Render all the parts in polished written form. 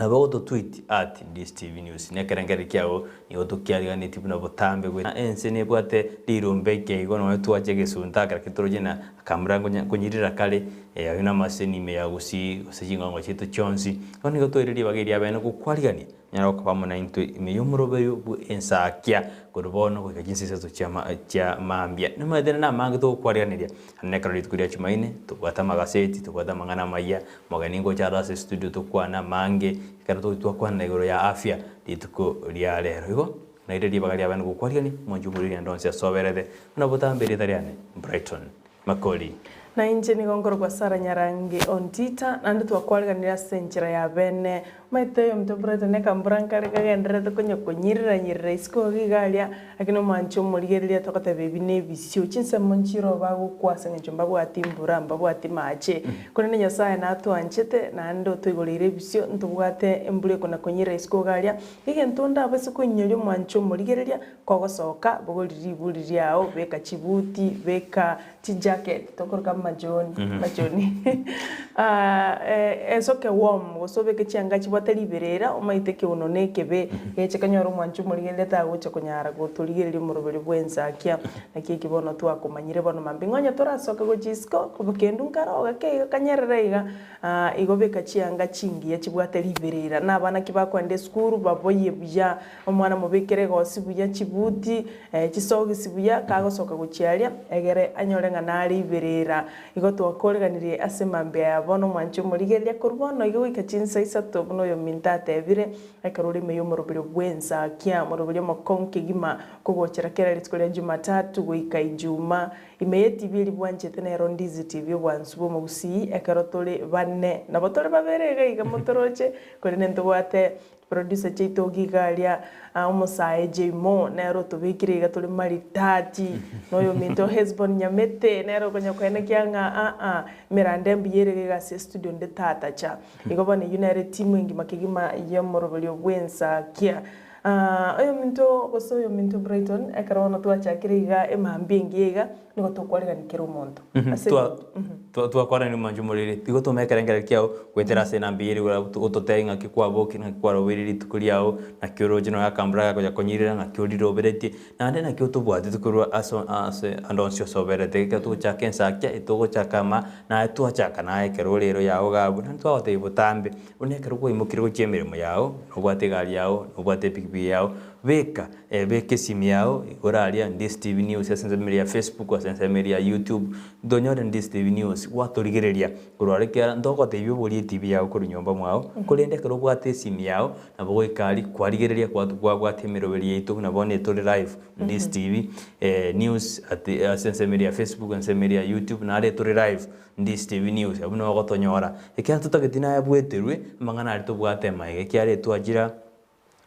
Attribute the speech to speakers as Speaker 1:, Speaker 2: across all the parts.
Speaker 1: Nabo ogototweet at Ndisi TV News. Nekerengererio kiao nigo tokiariganetie buna botambe goika ense nebwate rirumbe ike igo nonya twache egesunte ekero ketoroche na akamura nkonyirira kare ayio namaseni ime ya gusii gose chingongo chiaito chionsi. Bono nigo toire ribaga eria abene gokwarigania onyare gokoba amo naintwe ime y'omoroberio bwe ensakia korwa bono goika chinsa isato chia mambia. Nomanyete namange togokwariganeria Naende ekero rituko ria Chumaine, tobwate amagaseti, tobwate amang'ana amayia, omogeni ngocha aro ase estudio tokwane amange, ekero togochi twakwanera igoro ya afya rituko ria rero. Igo, naire ribaga riabene gokwarigania, omonche omoriri ande onsi ase oberete, buna botambe erieta riane, Brighton Makori.
Speaker 2: Na inche nigo nkorokwa Sarah Nyarangi Ontita, naende twakwariganire ase enchera ya bene. Omanyete oyominto Brighton ekambura nkare kagendererete konya konyirira nyirira isiko iga iga aria, Lakini omwanche omorigereria togoteba ebi nebisio, chinsemo nchiroo bagokwa ase engencho mbabwati mbura, mbabwati mache. Korende Nyasae natwanchete, naende otoigoreire ebisio, ntobwate embura ekona konyira isiko iga aria. Egento ndabase koinyoria omwanche omorigereria, kogosoka, bogoria riburi riao, beka chibuti, beka chijacket, tokoroka amajoni, amajoni esoke warm, gose obeke chianga chibwate riberera, omaete ekeuno na ekebe, geche konyora omwanchi omorigereria tagocha konyara gotorigereria omoroberi bw'ensakia. Naki eki bono twakomanyire bono mambia ng'a onye torasoke gochia isiko, obokendu nkare ogake iga kanyerere iga, igo beka chianga chingiya chibwate riberera, na abana ki bakoenda esukuru baboyie buya. Omwana mobekere egosi buya, chibuti, chisogisi buya, kagosoka gochia aria, egere anyore ng'a nare iberera. Igo twakoreganirie ase mambia ya bono omwanche omorigereria korwa bono iga goika chinsa isato buna oyominto atebire, ekero ore ime y'omoroberio bw'ensakia, omoroberio omokong'u kegima, kogochera kera rituko ria Jumatatu goika Ijumaa. Ime y'etibi eria bwanchete nero Ndizi TV obwansu bw'omogusii, ekero tore bane, nabo tore babere iga iga motoroche, korende ntobwate Producer chiaito iga aria omosae Jaymo nere otobekire iga tore maridadi na oyominto Hesbon Nyamete nere okonya koenekia ng'a aa emeranda embuya ere iga ase estudio nde tatacha. Igo bono eyio nere etimu engima kegima y'omoroberio bw'ensakia. Oyominto gose oyominto Brighton ekero bono twachakire iga emambia engiya iga nigo tokwarigania kera omonto. Ase
Speaker 1: Twakwanire omonche omoriri, tiga otome ekerengererio kiao goetera ase enamba eye rigoro ototebie ng'aki kwabokire, ng'aki kwarobeire rituko riao, naki oroche nonya akambura gakonya konyirera, ng'aki oriroberetie, naende naki otobwatete korwa ase ase ande onsi ase oberete. Ekero togochaka ensakia, etogochaka ama, naye twachaka naye ekero ore ero yao iga abwo, naende twagotebia botambe, buna ekero kwaimokire gochia emeremo yao, nobwate egari yao, nobwate epikipiki yao, beka beka esimi yao igoro aria Ndisi TV News ase ensemo eria ya Facebook, ase ensemo eria ya YouTube, Ntonyore Ndisi TV News, gwatorigereria korwa aria ekiagera ntogotebia oborie etibi yao korwa nyomba mwao, korende ekero obwate esimi yao, nabo goika aria kwarigereria kwabwatia emeroberi yaito buna bono etore live Ndisi TV News ase ensemo eria ya Facebook, ensemo eria ya YouTube naro etore live Ndisi TV News, abwo nabo ogotonyora. Ekiagera totageti naye bweterwe amang'ana aria tobwate magega ekiagera etwachire.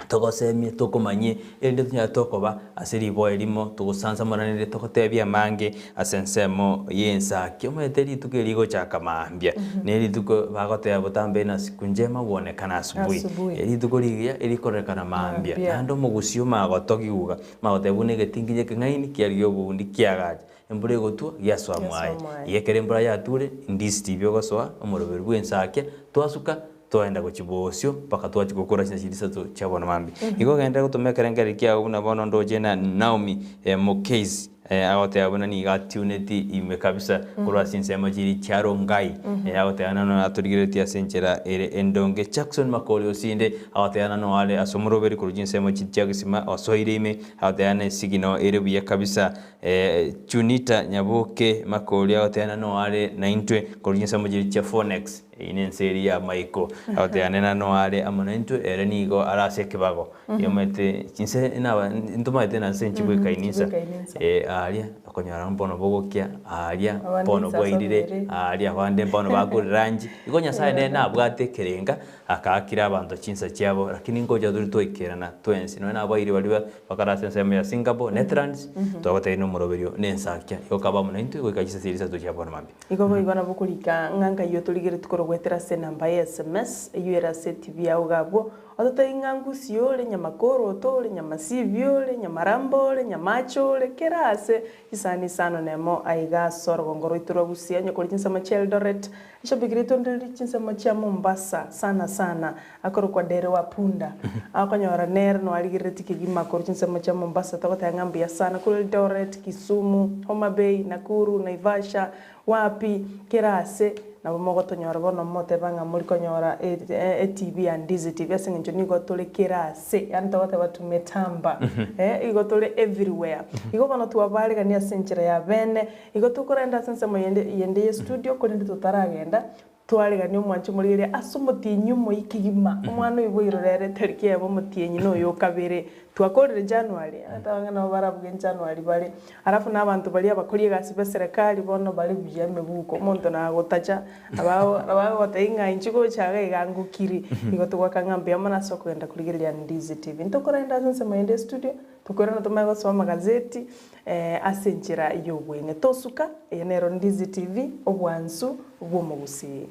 Speaker 1: Togosemie, tokomanyie, erinde tonyare tokoba ase riboa erimo, togosansamoranire, togotebia amange ase ensemo y'ensaki. Omanyete rituko eri rigochaka mambia, ne rituko bagoteba botambe na siku njema huonekana asubuhi.
Speaker 2: Asubuhi.
Speaker 1: Rituko rigiya erikororekana mambia.
Speaker 2: Mambia.
Speaker 1: Naende omogusii omanye gotogiuga, omanye goteba buna egetinginye ekeng'aini kiarigia oboundi kiagacha, embura egotwa giasoa mwaye.
Speaker 2: Giasoa mwaye.
Speaker 1: Iga ekero embura yature, ndisi tibi ogosoa, omoroberi bw'ensakia, twasuka. Twaenda gochia bosio mpaka twachia gokora chinsa chiria isato chia bono mambia. Igo ogenderere gotoma ekerengererio kiao buna bono ndoche na Naomi Mokezi agoteba buna nigo atuneti ime kabisa korwa ase chinsemo chiria chia Rongai agoteba buna nonya atorigereretie ase enchera ere endonge. Jackson Makori Osinde agoteba buna noyo are ase omoroberi korwa chinsemo chiria chia Gesima osoire ime agoteba buna esigino ere buya kabisa. Junita Nyaboke Makori agoteba buna noyo are naintwe korwa chinsemo chiria chia Phoenix. Eyio nense eria y'amaiko. Agoteeba, Nena noare amo naintwe, ere nigo are ase ekebago. Omanyete chinse naba ntomaete na nse nchibwekaini insa. Eh, aaria okonyora mbono bogokia, aaria
Speaker 2: Abande
Speaker 1: mbono
Speaker 2: insa
Speaker 1: bwairire,
Speaker 2: asomire.
Speaker 1: aaria abande mbono bakorire ranchi. Igo Nyasaye nere nabwate ekerenga, akaakire abanto chinsa chiabo, lakini ngocha tore twaikerana twensi. Nonya nabairi baria bakare ase ensemo ya Singapore, Netherlands, twagotebirie nomoroberio nensakia. Igo kaba amo naintwe goika chinsa chiria isato chia bono mambia.
Speaker 2: Igo boigo nabo okorika ng'a nkai otorigeretie korogwetera ase enamba ya sms eyio ere ase etibi yao iga abwo, ototebie ng'a ngusia ore, nyamakoro oto ore, nyamasibi ore, nyamaramba ore, nyamache ore, kera ase. ase chisani isano nemo aiga ase orogongo rwaito rwa Gusii onye kore chinsemo chia Eldoret Eshabiki riaito ndiri chinsemo chia Mombasa sana sana akorokwa Dere wa Punda akonyora nere noarigereretie kegima korwa chinsemo chia Mombasa togoteba ng'a mbuya sana korwa Eldoret, Kisumu, Homa Bay, Nakuru, Naivasha, wapi kera ase nabo mogotonyora bono moteba ng'a mori konyora etv ya Ndizi TV ase eng'encho nigo tore kera ase yaani togoteba tumetamba igo tore everywhere. Igo bono twabaregania ase enchera ya bene Igo tokorenda ase ensemo yende yende ye studio, korende totaragenda, twareganie omwancho omorigereria ase omotienyi omoyia kegima. Omwana oiboirwe rero etariki eyemo omotienyi na oyo okabere. Twakorire January, abanto abange nabo barabuge January bare. Alafu na abanto baria abakori egasi be serikali bono bare buya emebuko, omonto nagotacha, nabo nabo agogotebia ng'a inche gocha iga iga ngokiri. Igo togoaka ng'a mbuya mono ase okogenda korigereria Ndizi TV. Ntokorenda ase ensemo yende ye studio, tokoirana tomanye gosoma amagazeti, Ase enchera y'obweng'e tosuka, eye nero Ndizi TV, obwansu bw'omogusii.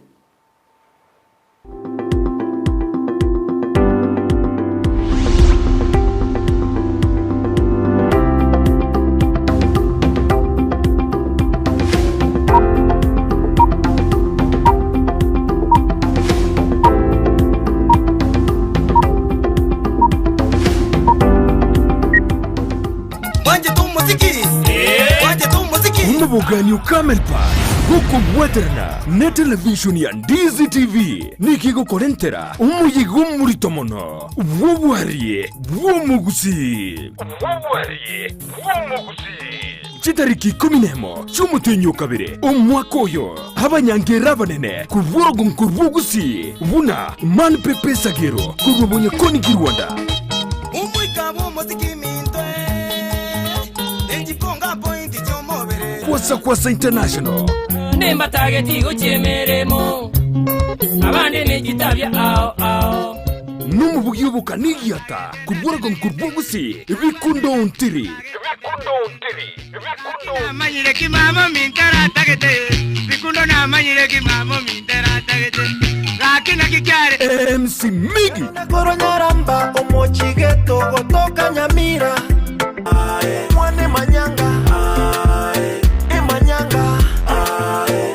Speaker 3: Mwanchete omosiki? Mwanchete omosiki?
Speaker 4: Omobogani o Camel Park gokobwaterana ne televishoni ya Ndizi TV nigo egokorentera omoyega omorito mono bw'obwarie bw'omogusii. Bw'obwarie bw'omogusii. Chitariki ikomi nemo chi'omotenyi o kabere omwaka oyo, abanyangera abanene korwa orogongo rw'Ogusii buna Man Pepe Sagero korwa Bonyakoni Kirwanda,
Speaker 3: Omoika bw'omosiki minto nechikonga point chi'omobere.
Speaker 4: Kwasa Kwasa International,
Speaker 5: Nimbatageti gochia emeremo, abande nechitabia ao ao.
Speaker 4: Nomobugi obokanigiata korwa orogongo rw'Ogusii Bikundo Ontiri.
Speaker 6: Namanyire ki mama ominto aratagete, Bikundo namanyire ki mama ominto aratagete, gaki naki kiare.
Speaker 4: MC Miggy.
Speaker 7: Korwa Nyaramba omochigeto gotoka Nyamira Mwane manyanga Emanyanga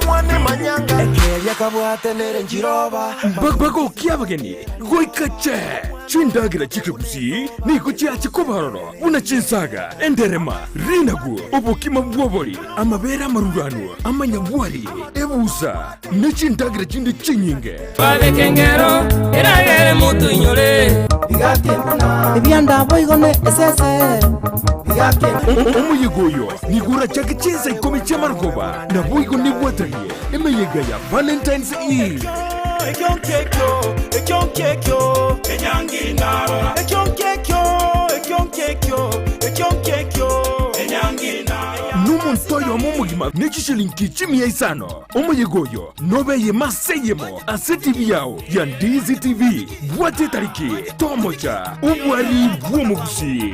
Speaker 7: Mwane manyanga Ekeria kabwate nere nchiroba
Speaker 4: Bagokia abageni goika che chindagera chi'ekegusii nigo chiache koba ororo buna chinsaga, enderema, rinagu, obokima bw'obori, amabere amaruranu, amanyabwari, ebusa, ne chindagera chinde chinyinge.
Speaker 5: Babeke engero eragere motoinyore.
Speaker 8: Ebianda boigo ne esese.
Speaker 4: Omoyega oyo nigo orachake chinsa ikomi chi'amarogoba, naboigo nibwatanie emeyega ya Valentine's Eve. Nomonto oyomo omogima ne chishilingi chimia isano. Omoyega oyo nobe eyemo ase eyemo ase TV yao ya Ndizi TV. Bwata etariki, tomocha, obwari bw'omogusii.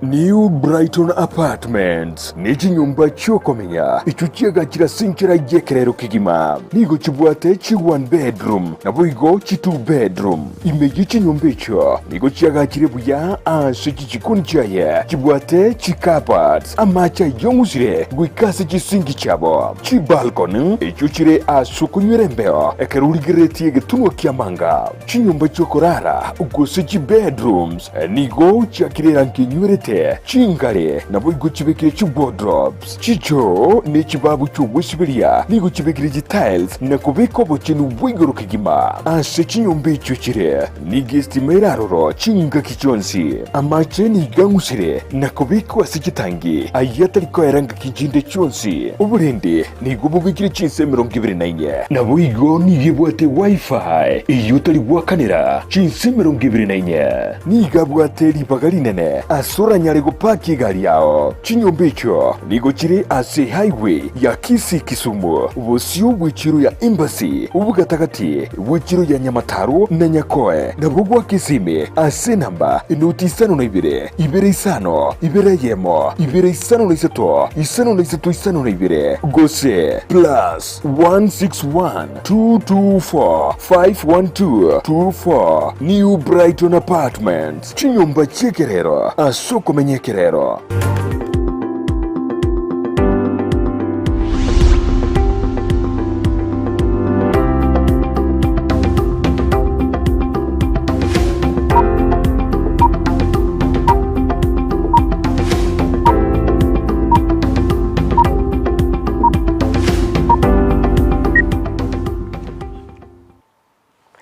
Speaker 4: New Brighton Apartments nechinyomba chiokomenya echio chiagachire ase enchera y'ekerero kegima. Nigo chibwate chi one bedroom naboigo chi two bedroom. Ime ye chinyomba echio nigo chiagachire buya ase chichikoni chiaye chibwate chi cupboards, amache ayong'usire goika ase chisinki chiabo, chibalcony echio chire ase okonywera embeo ekero origereretie egetunwa ki'amanga. Chinyomba chi'okorara, gose chibedrooms, nigo chiakire erangi enywerete, chingare naboigo chibekire chiwardrobes, chichoo ne chibabu chi'ogwesiberia nigo chibekire chitiles na kobeka obochenu bwa igoro kegima. Ase chinyomba echio chire nigo estima ere aroro chingaki chionsi. Amache nigo ang'usire na kobekwa ase chitangi, ayio atari koera ngaki chinde chionsi. Oborende Nigo bobekire chinsa 24. Naboigo nigo ebwate Wi-Fi eyio otari goakanera chinsa 24. Nigo abwate ribaga rinene ase oranyare. Oranyare gopaki egari yao. Chinyomba echio nigo chire ase highway ya Kisii Kisumu, bosio bw'echiro ya Embassy, obogatagati bw'echiro ya Nyamataro na Nyakoe, nabwo gwa Kisimi ase enamba enoti isano na ibere, ibere isano, ibere eyemo, ibere isano na isato, isano na isato isano na ibere, gose plus 161 224 512 24 New Brighton Apartments. Chinyomba chi'ekerero ase okomenya ekerero.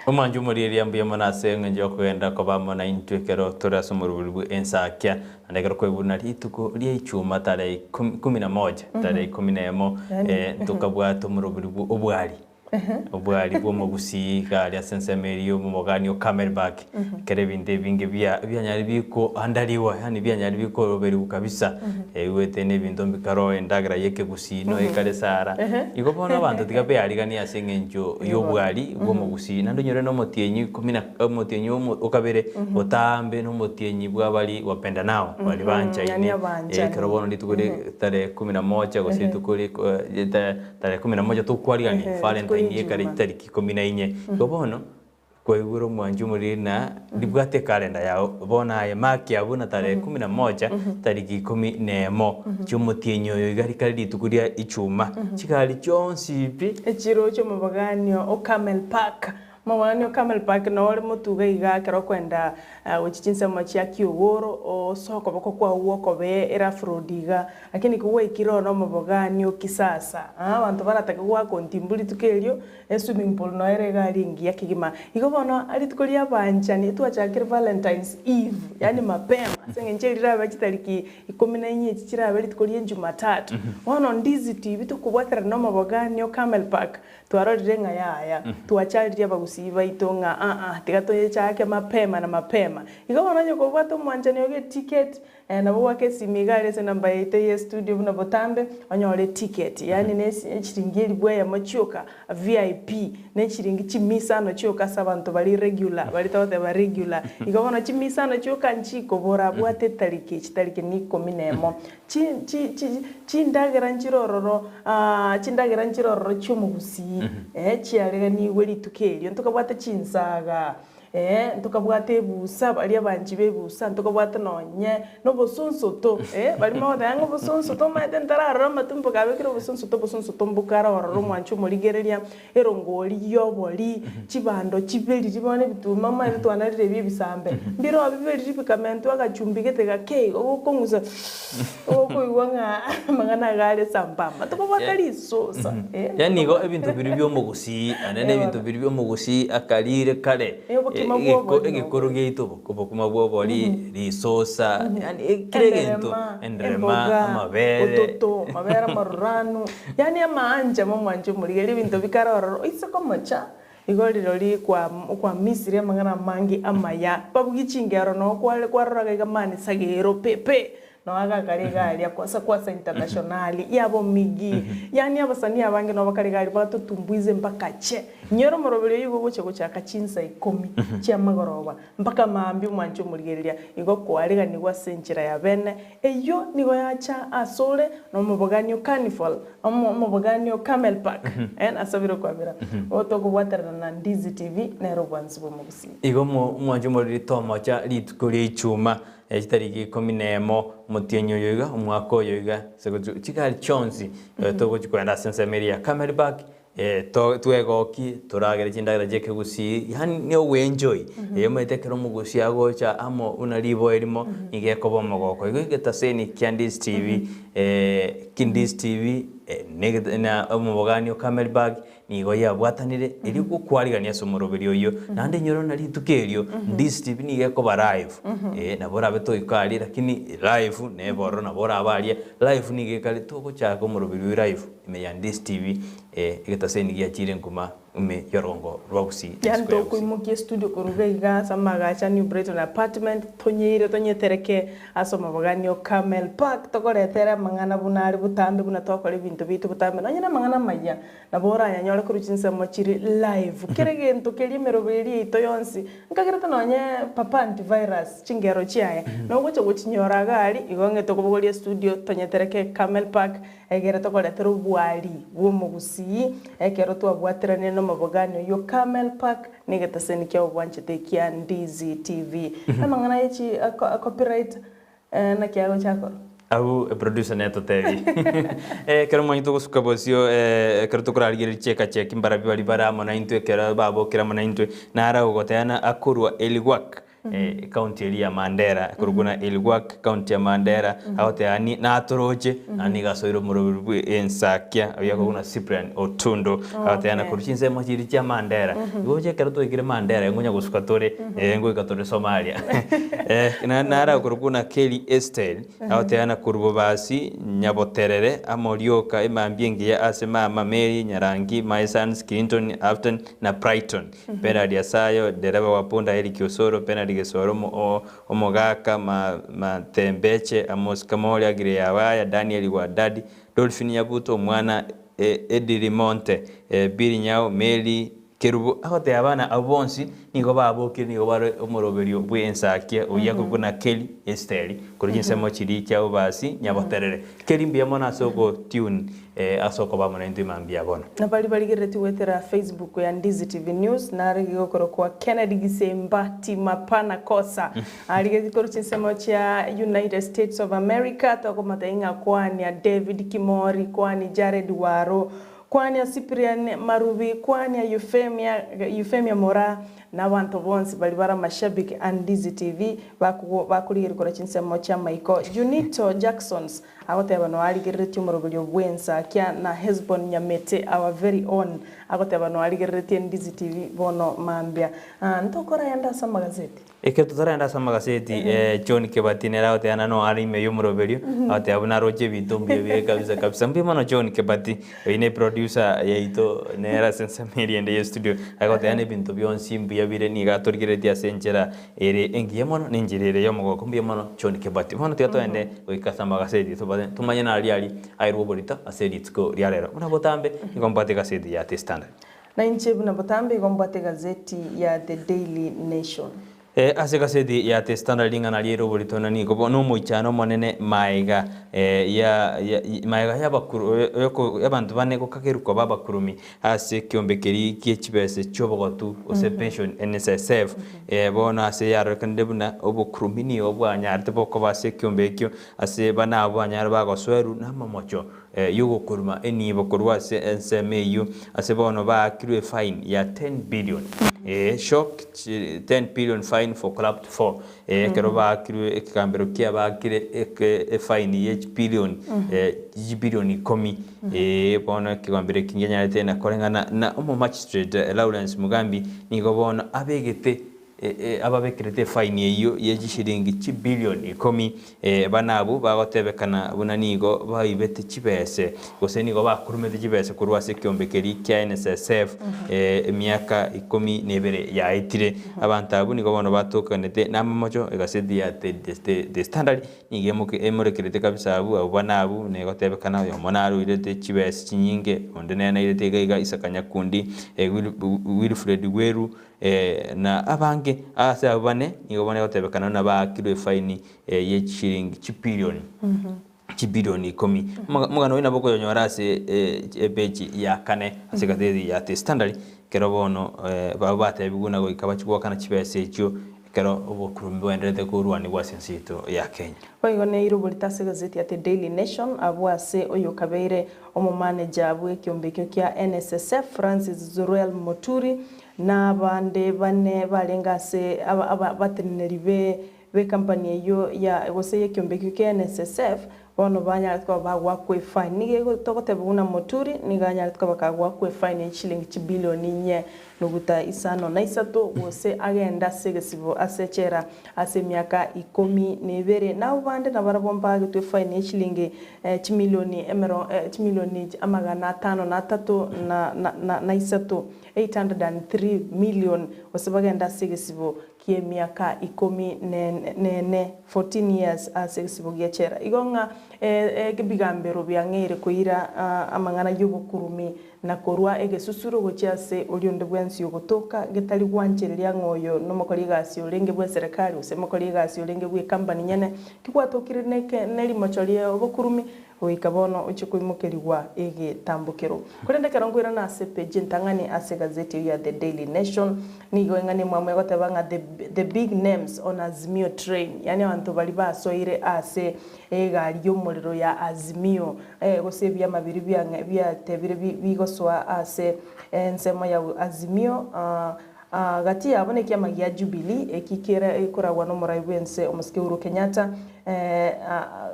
Speaker 1: Omwancho omorieria mbuya mono ase eng'encho y'okogenda koba amo naintwe ekero tore ase omorweri bwe ensakia, naende ekero kwaigure rituko ria ichuma tarehe ikomi kumi na moja, tarehe ikomi na emo, eh, tokabwata omoroberi bwo obwari, obwari bwa omogusii iga aria ase ensemo eria ya omogani o Camelback, ekero ebinto ebinge bia bianyare bikoandaliwa yaani bianyare bikoroberigwa kabisa, igwete na ebinto mbikaro endagera ya ekegusii noyo ekare sara. Igo bono abanto tiga beariganie ase eng'encho y'obwari bw'omogusii, naende onyore na omotienyi ikomi na omotienyi omo okabere botambe na omotienyi bwa baria wapendanao baria banchaine,
Speaker 2: Yaani abanchani.
Speaker 1: ekero bono rituko ria tarehe kumi na moja gose rituko ria tarehe kumi na moja tokwarigania
Speaker 2: Rituko ria
Speaker 1: valentine ekare
Speaker 2: Ijumaa.
Speaker 1: chitariki ikomi na inye. Igo bono, Kwaigure omwanchi omoriri na ribwate ekalenda yao bono aye mark abwo na tarehe kumi na moja tariki ikomi nemo chiomotienyi oyo iga rikare rituko ria ichuma chigari chionsi pi.
Speaker 2: Echiro chi'omobaganio o Camel Park. Omobaganio o Camel Park noo ore motuga iga ekero okoenda gochia chinsemo chia Kiogoro osoe okoboko kwao gw'okobee erough road iga. Lakini kogwaikire oo nomoboganio kisasa abanto baratake goaka ontimbu rituko erio Eswimming pool noyo ere egari engiya kegima. Igo bono rituko ria abanchani twachakire Valentine's Eve yaani mapema ase eng'encho eri rirabe chitariki ikomi na inye echi chirabe rituko ria ejumatatu. Bono Ndizi TV tokobwaterana na omobogani o Camel Park twarorire ng'a yaya twacharirie abagusii baito ng'a aa tiga toyechake mapema na mapema. Igo bono onye kobwate omwanchani ogo eticket Nabo goaka esimi iga are ase enamba yaito ye studio buna botambe, onyore eticket, yaani ne echiringi elifu eyemo chioka VIP, ne echiringi chimia isano chioka ase abanto baria regular, baria togoteba regular. Igo bono chimia isano chioka nchikobora bwate etariki, chitariki ni ikomi na emo. Chi chi chi chindagera nchire ororo chindagera nchire ororo chi'omogusii, chiareganigwe rituko erio, ntokabwate chinsaga. Ee, ntokabwate ebusa, baria abanchi b'ebusa, ntokabwate nonye nobosonsoto, ee, baria mogoteba ng'a obosonsoto omanyete ntararora amatumbo kabekire obosonsoto, obosonsoto mbokare ororo omwanche omorigereria, erongori y'obori, chibando chiberiri bono ebituma omanyete twanarire ebi ebisambe, mbiroo biberiri bikamentwa agachumbi gete gake igo gokong'usa okoigwa ng'a amang'ana iga are sambamba, tokobwate risosa, ee.
Speaker 1: Yaani igo ebinto biria bia omogusii, naende na ebinto biria bia omogusii akarire kare,
Speaker 2: Eh, obokima bwa obori
Speaker 1: egekoro giaito obokima bwa obori, risosa, yaani kera egento,
Speaker 2: Enderema,
Speaker 1: enderema,
Speaker 2: emboga,
Speaker 1: amabere.
Speaker 2: ototo, amabere amaruranu, yaani amaancha momwanche omorigereria ebinto bikare ororo, oise komocha, igo rirorio kwa kwamisire amang'ana amange amaya, babugie chingero noo kware kwaroraga iga mani sagero pepe, Noo agakara egari ya kwasa kwasa internationali yaba omigi yaani abasanii abange noo bakare egari batotumbuize mpaka che. Inyora omoroberi oyio igo ogocha gochaka chinsa ikomi chia magoroba mpaka maambia omwanche omorigereria igo koareganigwa ase enchera ya bene eyio nigo yacha asore na omobogani o carnival omobogani o camel park nasabire okwabera tokobwaterana na Ndizi TV nere obwansi bwa omogusii.
Speaker 1: Igo omwanche omoriri tomocha rituko ria ichuma Chitariki ikomi nemo, omotienyi oyo iga, omwaka oyo iga, ase gochi chigari chionsi togochi kogenda ase ensemo eria ya Camelback, twegokie, toragere chindagera chia ekegusii, yaani ni ogoenjoy. Omanyete ekero omogusii agocha amo buna riboe erimo, nigo ekoba omogoko. Igo egetaseni kia Ndizi TV, ki Ndizi TV, na omobogani o Camelback, Nigo yabwatanire erio gokwarigania ase omoroberi oyio, naende inyore buna rituko erio Ndizi TV nigo ekoba live, eh, nabo orabe toika aria lakini live nebe ororo nabo orabe aria, live nigo ekare togochaka omoroberi oyio live ime ya Ndizi TV. Egetaseni giachire nkuma ime y'orongo rwa Gusii
Speaker 2: Yaani
Speaker 1: ensiko ya Gusii.
Speaker 2: tokoimokia estudio koruga iga ase amagacho a New Brighton Apartment, tonyeire tonyetereke ase omobogani o Camel Park, tokoretere amang'ana buna are botambe buna twakora ebinto biaito botambe nonye na amang'ana amaya nabo oranyanyore korwa chinsemo chire live. Kera egento keria emerobo eria yaito yonsi, nkagerete nonye Papa Antivirus chingero chiaye, nogocha gochinyora iga aria, igo ng'e tokobogoria estudio tonyetereke Camel Park, Egere tokoretera obwari bw'omogusii ekero twabwateranire nomobogani oyio Carmel Park na egetaseni kia obwanchete ekia Ndizi TV. Amang'ana ye chi copyright naki agocha akora?
Speaker 1: Abwo eproducer netotebi ekero omanyete ogosuka bosio ekero tokorarigereria chieka chiaki mbarabwo baria bare amo naintwe ekero babokire amo naintwe naro ogotebana akorwa Elwak Ekaunti eria ya Mandera, ekorokwa buna Elwak, ekaunti ya Mandera, agoteba ni natoroche, na nigo asoire omoroberi bwe ensakia, oyio akorokwa buna Cyprian Otundo, agoteba na korwa chinsemo chiria chia Mandera. Igo oche ekero twaikire Mandera ngonya gosuka tore, ngoika tore Somalia. Naro akorokwa buna Kelly Estel, agoteba na korwa Bobasi, Nyaboterere, amo rioka emambia engiya ase mama Mary, Nyarangi, my sons, Clinton, Afton, na Brighton. Bernard Asayo, dereba wa punda Eric Osoro, Bernard Gesoro, Omogaka, Matembeche, Amos Kamori, Aggrey Yawaya, Daniel Wadadi, Dolphin Nyabuto, Omwana Ediri Monte, Billy Nyao, Mary Kerubo. Agoteba abana abwo bonsi nigo babokire nigo bare omoroberio bw'ensakia oyio akorokwa na Kelly Esteri korwa chinsemo chiria chia Bobasi Nyaboterere. Kelly mbuya mono ase ogotune ase okoba amo naintwe mambia bono.
Speaker 2: Na baria barigereretie goetera Facebook ya Ndizi TV News, nare gegokorokwa Kennedy Gisemba Timapana Kosa, arigeretie korwa chinsemo chia United States of America, tokomotebia ng'a kwania David Kimori, kwania Jared Waro, kwania Cyprian Marubi, kwania Euphemia, Euphemia Moraa, Na abanto bonsi baria bare amashabiki a Ndizi TV bakorigereria korwa chinsemo chi'amaiko. Junito Jacksons agoteba noarigereretie omoroberio bw'ensakia na Hesbon Nyamete our very own agoteba noarigereretie Ndizi TV bono mambia. Ntokora ayande ase amagazeti.
Speaker 1: Ekero totaragenda ase amagaseti, John Kebati nere agoteba naende noare ime y'omoroberio, agoteba buna aroche ebinto mbuya bire kabisa kabisa. Mbuya mono John Kebati, oyio ne producer yaito nere ase ensemo eria ende ye studio, agoteba na ebinto bionsi mbuya bire nigo atorigereretie ase enchera ere engiya mono na enchera ere y'omogoko. Mbuya mono John Kebati. Bono tiga togende goika ase amagaseti tobate tomanye naria aria aerwe oborito ase rituko ria rero. Buna botambe nigo mbwate egaseti ya The Standard.
Speaker 2: Na inche buna botambe igo mbwate egazeti ya The Daily Nation.
Speaker 1: Ase egaseti ya The Standard ring'ana riaire oborito na nigo bono omoichano omonene maega ya maega y'abanto bane gokagerwa koba abakurumi ase ekiombe keria gie chibese chi'obogotu gose pension NSSF. Bono ase yarorekanire buna obokurumi nigo bwanyarete bokoba ase ekiombe ekio ase bana abwo banyare bagosoerwa namamocho y'ogokuruma enibo korwa ase ensemo eyio, ase bono baakirwe efine ya 10 billion, ee, shock 10 billion fine for corrupt four, ee, ekero baakirwe ekegambero kia baakire eke efine ye chibilion, chibilion ikomi, ee, bono ekegambero eki nkenyarete na koreng'ana na omomagistrate Lawrence Mugambi, nigo bono abegete Ababekerete efaini eyio ye chishilingi chibilioni ikomi, bana abwo bagotebekana buna nigo baibete chibese gose nigo bakurumete chibese korwa ase ekiombe keria kia NSSF emiaka ikomi na ebere yaetire. Abanto abwo nigo bono batokanete namamocho egaseti ya The Standard nigo emorekerete kabisa abwo abwo bana abwo negotebekana oyomo naroirete chibese chinyinge onde nere nairete iga iga Isaka Nyakundi, Wilfred Weru, Na abange ase abwo bane nigo bane gotebekana buna baakirwe efaini ye chishilingi chibilioni chibilioni ikomi. Omogano oyo nabo okoyonyora ase epeji ya kane ase egatheti ya The Standard, ekero bono abwo batebigwe buna goika bachie goakana chibesa echio ekero obokurumi boendererete korwanigwa ase ense yaito ya Kenya.
Speaker 2: Boigo neire oborito ase egazeti ya The Daily Nation abwo ase oyokabeire omomaneja bw'ekiombe ekio kia NSSF Francis Zuriel Muturi Na abande bane barenge ase abateneneri b'ekampani eyio ya gose y'ekiombe ekio kia NSSF, bono banyarete koba bagoakwa efaini. Nigo togoteba buna Muturi nigo anyarete koba kagoakwa efaini ye chishilingi chibilioni inye. nuguta isano na isato, gose agende ase egesibo ase echela ase emiaka ikomi na ebere. Na abwo bande nabarabwo mbagetwe efaini ye chilingi chimilioni emero chimilioni amagana atano na atato na na na isato, 803 million, gose bagende ase egesibo ki'emiaka ikomi nene, 14 years, ase egesibo gi'echela. Igo ng'a ebigambero biang'eire koira amang'ana y'obokurumi na korua egesusuro gochia ase oria onde bwensi ogotoka, getari gwanchereria ng'a oyo nomokori egasi orenge bw'eserekari gose omokori egasi orenge bw'ecompany nyene, kigwatokire nerimocho ri'obokurumi, Goika bono ochie koimokerigwa egetambokero. Korende ekero nkoirana ase epeji entang'ani ase egazeti eyio ya The Daily Nation, nigo eng'ana emwamu egoteba ng'a the, the big names on Azimio train, yaani abanto baria basoire ase egari y'omorero ya Azimio, eh, gose ebiama biria biang'e biatebire bi bigosoa ase ensemo ya Azimio, ah, ah, gati yabo nekiama gia Jubilee, eki kere gekoragwa nomorai bw'ense omosike Uhuru Kenyatta, eh, ah,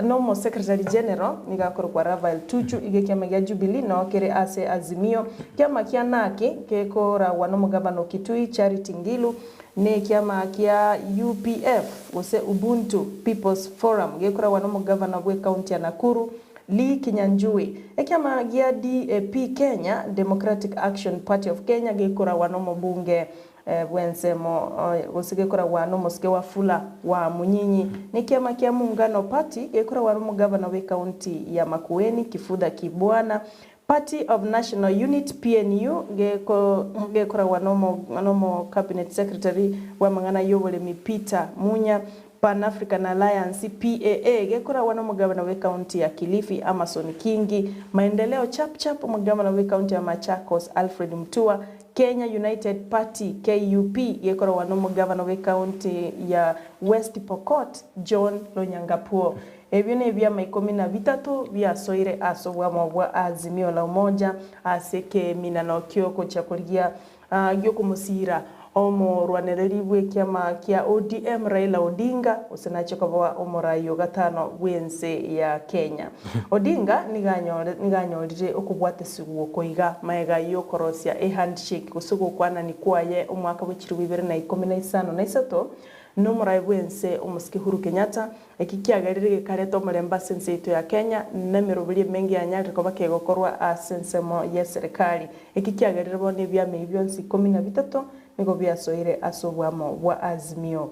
Speaker 2: Nomo Secretary General nigo akorokwa Raphael Tuju, iga ekiama gia Jubilee noo kere ase Azimio. Kiama kia NARC gekoragwa nomogabana o Kitui Charity Ngilu, na ekiama kia UPF gose Ubuntu People's Forum gekoragwa nomogavana bw'ecounty ya Nakuru Lee Kinyanjui. Ekiama gia DAP Kenya, Democratic Action Party of Kenya, gekoragwa nomobunge Bw'ensemo gose gekoragwa nomosike Wafula wa Munyinyi. Nekiama kia Muungano Party gekoragwa nomogavana bw'ecounty ya Makueni Kifudha Kibwana. Party of National Unit, PNU, gekoragwa nomo Cabinet Secretary bw'amang'ana y'oboremi Peter Munya. Pan African Alliance, PAA, gekoragwa nomogavana bw'ecounty ya Kilifi Amason Kingi. Maendeleo Chap Chap omogavana bw'ecounty ya Machakos Alfred Mutua. Kenya United Party, KUP, gekorogwa nomogavana bw'ecounty ya West Pokot, John Lonyangapuo. Ebio nebiama ikomi na bitato biasoire ase obwamo bwa Azimio la Umoja ase ekeminano kiogochia korigia gi'okomosiira omorwanereri bw'ekiama kia ODM Raila Odinga gose nache koba omorai o gatano bw'ense ya Kenya. Odinga nigo nigo anyorire okobwatesigwa oko iga magega y'okorosia ehandshake gose gokwanani kwaye omwaka bwe chilifu ibere na ikomi na isano na isato nomorai bw'ense omosike Uhuru Kenyatta. Eki kiagerire gekareta omorembe ase ense yaito ya Kenya na emeroberi emenge yanyarire koba kegokorwa ase ensemo y'eserekari. Eki kiagerire bono ebiama ebi bionsi ikomi na bitato nigo biasoire ase obwamo bwa Azimio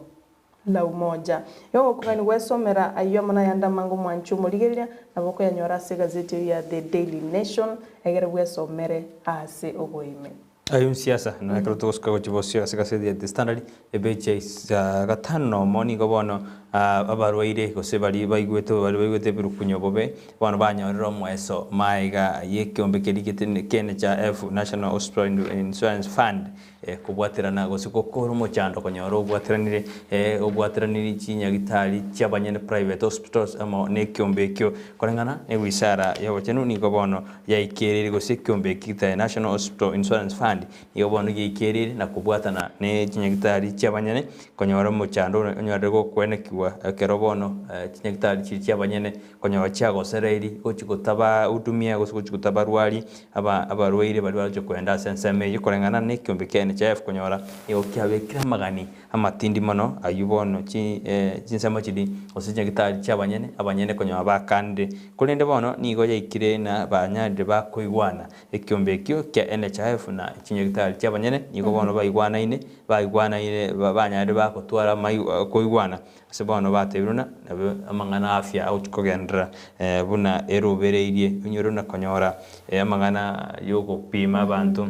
Speaker 2: la Umoja. Igo gokogania gwesomera ayio amo nayande amange omwanchi omorigereria nabo okoyanyora ase egazeti eyio ya The Daily Nation egere bwesomere ase oboime.
Speaker 1: Ayio nsiasa, na ekero togosuka gochia bosio ase egazeti ya The Standard, epeji ya isa gatano na omo nigo bono abarwaire gose baria baigwete baria baigwete ebirukunyo bobe bono banyorire omoeso maega y'ekeombe keria gete kia NHIF, National Hospital Insurance Fund, Kobwaterana gose gokora omochando konyora obwateranire obwateraniri chinyagitari chi'abanyene private hospitals amo nekeombe ekio koreng'ana newisara y'obochenu nigo bono yaikereire gose ekeombe eki getae National Hospital Insurance Fund nigo bono giaikereire na kobwatana ne chinyagitari chi'abanyene konyora omochando onyorire gokwenekigwa ekero bono chinyagitari chiria chi'abanyene Konyora chiagosereiri gochia gotabahudumia gose gochia gotabarwaria aba abarwaire baria baroche koenda ase ensemo eyio koreng'ana nekeombe kia NHIF konyora nigo kiabekire amagani amatindi mono ayio bono chi chinsemo chiria gose chinyagitari chiabanyene abanyene konyora bakanire. Korende bono nigo yaikire na banyarire bakoigwana ekeombe ekio kia NHIF na chinyagitari chiabanyene nigo bono baigwanaine baigwanaine banyarire bagotwara amai koigwana Ase bono batebire buna nabo amang'ana a afya agochia kogenderera buna erobereirie, onyore buna konyora amang'ana yogopima abanto,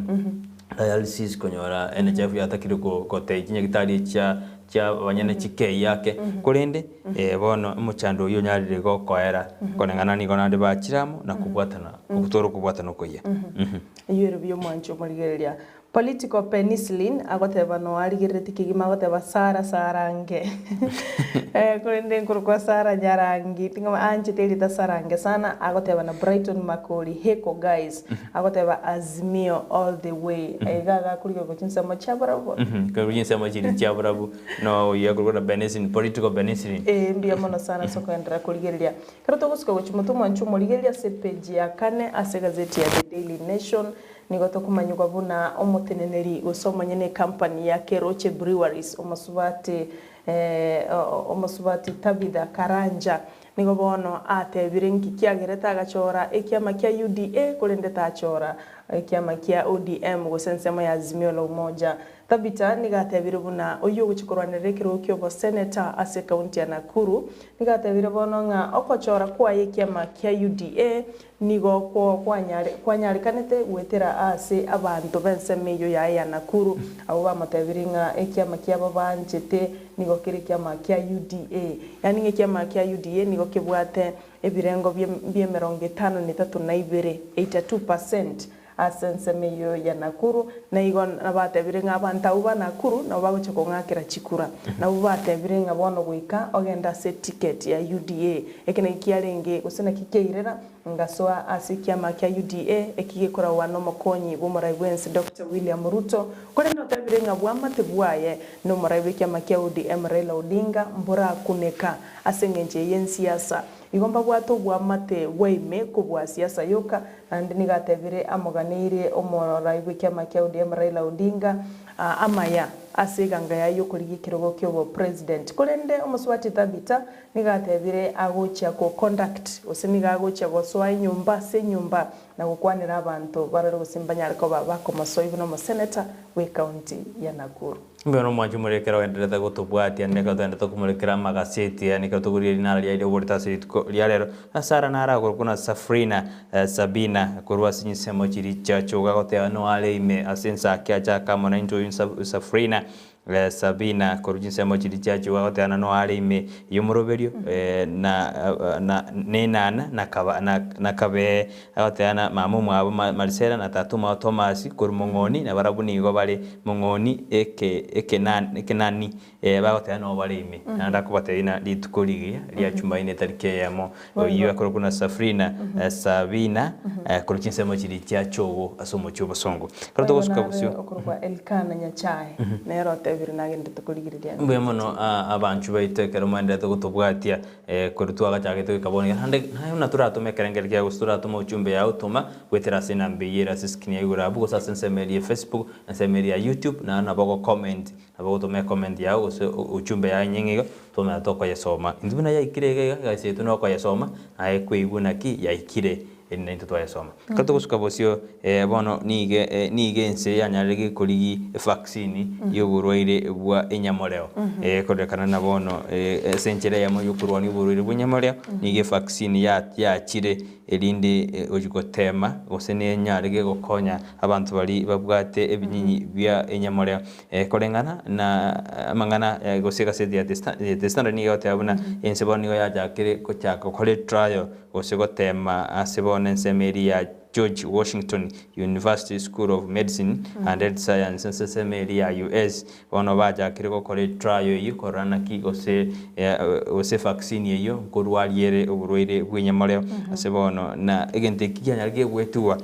Speaker 1: dialysis konyora NHIF yatakire gotebia chinyagitari chia chia abanyene chikei ake, korende bono omochando oyio onyarire gokoera koreng'ana nigo naende bachire amo na kobwatana ogotwara okobwatana okoyia.
Speaker 2: Eyio ere buya omwanchi omorigereria. Political penicillin agoteba noarigerereti kegima agoteba Sarah Sarange eh korende nkorokwa Sarah Nyarangi ting'o aanchete erieta Sarange sana agoteba na Brighton Makori heko guys agoteba Azimio all the way iga agakorigerwa gochia chinsemo chia barabwo.
Speaker 1: Korwa chinsemo chiria chia barabwo no oyio akorokwa na penicillin political penicillin.
Speaker 2: Ee mbuya mono sana ase okoenderera korigereria. Ekero togosuka gochia motwe omwanche omorigereria ase epeji ya kane ase egazeti ya The Daily Nation. Nigo tokomanyigwa buna omoteneneri gose omonyene ekampani ya Keroche Breweries, omosubati omosubati Tabitha Karanja, nigo bono atebire nki kiagerete agachora ekiama kia UDA korende tachora ekiama kia ODM gose ensemo ya Azimio la Umoja. Tabitha nigo atebire buna oyio ogochia korwanerera ekerogo ki'oboseneta ase ekaunti ya Nakuru, nigo atebire bono ng'a okochora kwaye ekiama kia UDA Nigo kwanyarekanete goetera aase abanto b'ensemo eyio yaye ya Nakuru, abwo bamotebirie ng'a ekiama kiabo banchete nigo kere ekiama kia UDA. Yaani ng'a ekiama kia UDA nigo kebwate ebirengo bi'emerongo etano na etato na ibere, 82%, Ase ensemo eyio ya Nakuru, na igo nabatebire ng'a abanto abwo ba Nakuru nabo bagochia kong'akera chikura. Nabwo batebire ng'a bono goika ogende ase eticket ya UDA. Eke naki kiarenge gose naki kiairera ngasoa ase ekiama kia UDA eki gekoragwa nomokonyi bw'omorai bw'ense Doctor William Ruto, korende otebire ng'a bwamate bwaye nomorai bw'ekiama kia ODM Raila Odinga mborakuneka ase engencho eye y'ensiasa. Igo mbabwate obwamate bwa ime kobua siasa yoka, naende nigo atebire amoganeirie omorai bw'ekiama kia ODM Raila Odinga amaya ase eganga yaye y'okorigia ekerogo ki'obopresident. Korende omosubati Thabita nigo atebire agochia ko conduct gose nigo agochia gosoa enyomba ase enyomba na gokwanera abanto barore gose mbanyare koba bakomosoa buna omoseneta bw'ecounty ya Nakuru.
Speaker 1: Mbuya nomwanchi more ekero ogendererete gotobwatia, naende ekero togendererete komorikera amagaseti aya, nekero tokoria rinara riaye rioborito ase rituko ria rero. Sara naro akorokwa na Safrina, Sabina, korwa ase chinsemo chiria chiachoka goteba noare ime ase ensaki achake amo naintwe oyio Safrina, Sabina, korwa chinsemo chiria chiachoka goteba na noare ime y'omoroberio, na na nenana na kaba na na kabee Agoteba na mama omwabo Marisela na tata omwabo Tomasi korwa mong'oni, na barabwo nigo bare mong'oni eke ekenani, bagoteba nabo bare ime. Naende akobatebia ng'a rituko rigiya ria Chumaine etariki eyemo, oyio akorokwa na Safrina, Sabina, korwa chinsemo chiria chia Chogo ase omochie obosongo. Ekero
Speaker 2: Boigo
Speaker 1: togosuka
Speaker 2: nare
Speaker 1: bosio.
Speaker 2: okorokwa Elikana Nyachae, nere otebire nagenderete korigereria
Speaker 1: Mbuya mono abanchwa baito ekero mwaenderete gotobwatia. Korwa twagachagete goika bono iga, naende naye buna toratome ekerengerio kiao gose toratome ochumbe yao toma goetera ase enamba eyio ere ase escreen ya igoro abwo gose ase ensemo eria ya Facebook, ensemo eria ya YouTube, naende nabo ogo comment, nabo ogotoma ecomment yao gose ochumbe yao enyeng'e iga, twamanya tokoyesoma. Intwe buna yaikire iga iga, egasi yaito nokoyesoma, naye kwaigwa naki yaikire erinde naintwe twayesoma. Ekero togosuka bosio, bono nigo nigo ense yanyarire gekorigi evaccine y'oborwaire bwa enyamoreo. Kororekana na bono ase enchera eyemo y'okorwania oborwaire bwa enyamoreo, nigo evaccine yachire erinde gochi gotema gose nenyare gegokonya abanto baria babwate ebinyinyi bia enyamoreo. Koreng'ana na amang'ana gose egaseti ya The Standard nigo egoteba buna ense bono nigo yachakire gochaka gokora etrial gose goteema ase bono ensemo eria ya George Washington University School of Medicine and Health Science ase ensemo eria ya US, bono bachakire gokora etrial eyio korora naki gose gose evaccine eyio nkorwaria ere oborwaire bw'enyamoreo ase bono na egento eki kianyarire goetigwa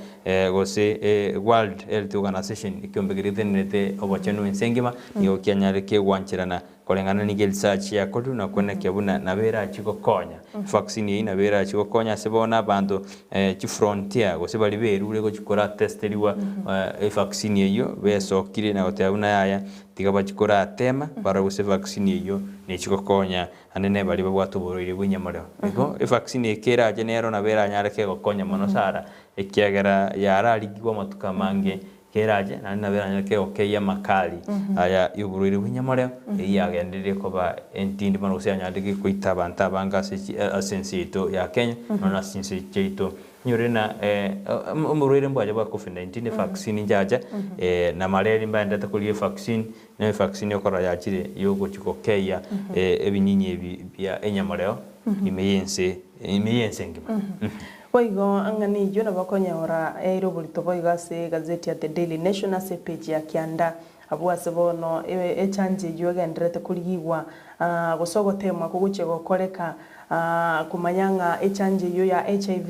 Speaker 1: gose World Health Organization ekiombe keria getenenerete obochenu ense engima nigo kianyarire kegwancherana Koreng'ana nigo erisachi yakorirwe na koenekia buna nabo erachie gokonya. Vaccine eyio nabo erachie gokonya ase bono abanto chifrontier gose baria berure gochia koratesterigwa evaccine eyio besokire na goteba buna yaya tiga bachie koratema barore gose evaccine eyio nechie gokonya naende ne baria babwate oborwaire bwa enyamorero. Igo evaccine eye kerache nero nabo eranyare kegokonya mono sana ekiagera yararigigwe amatuko amange Kerache, naende nabo eranyare kegokeyia amakari aya y'oborwaire bw'enyamoreo, eyio yagendereire koba entindi mono gose yanyarire goita abanto abange ase chi ase ense yaito ya Kenya, nonya na ase chinse chiaito. Inyore ng'a oborwaire mbwacha bwa covid 19 evaccine nchacha, na malaria mbaenderete korigia evaccine, na evaccine okorora yachire yogochia gokeyia ebinyinyi ebi bia enyamoreo ime y'ense ime y'ense engima.
Speaker 2: Boigo ang'ana eyio nabo okonyeora eire oborito boigo ase egazeti ya The Daily Nation ase epeji ya kianda. Abwo ase bono echanjo eyio egendererete korigigwa gose ogoteemwa kogochia gokoreka komanya ng'a echanjo eyio ya HIV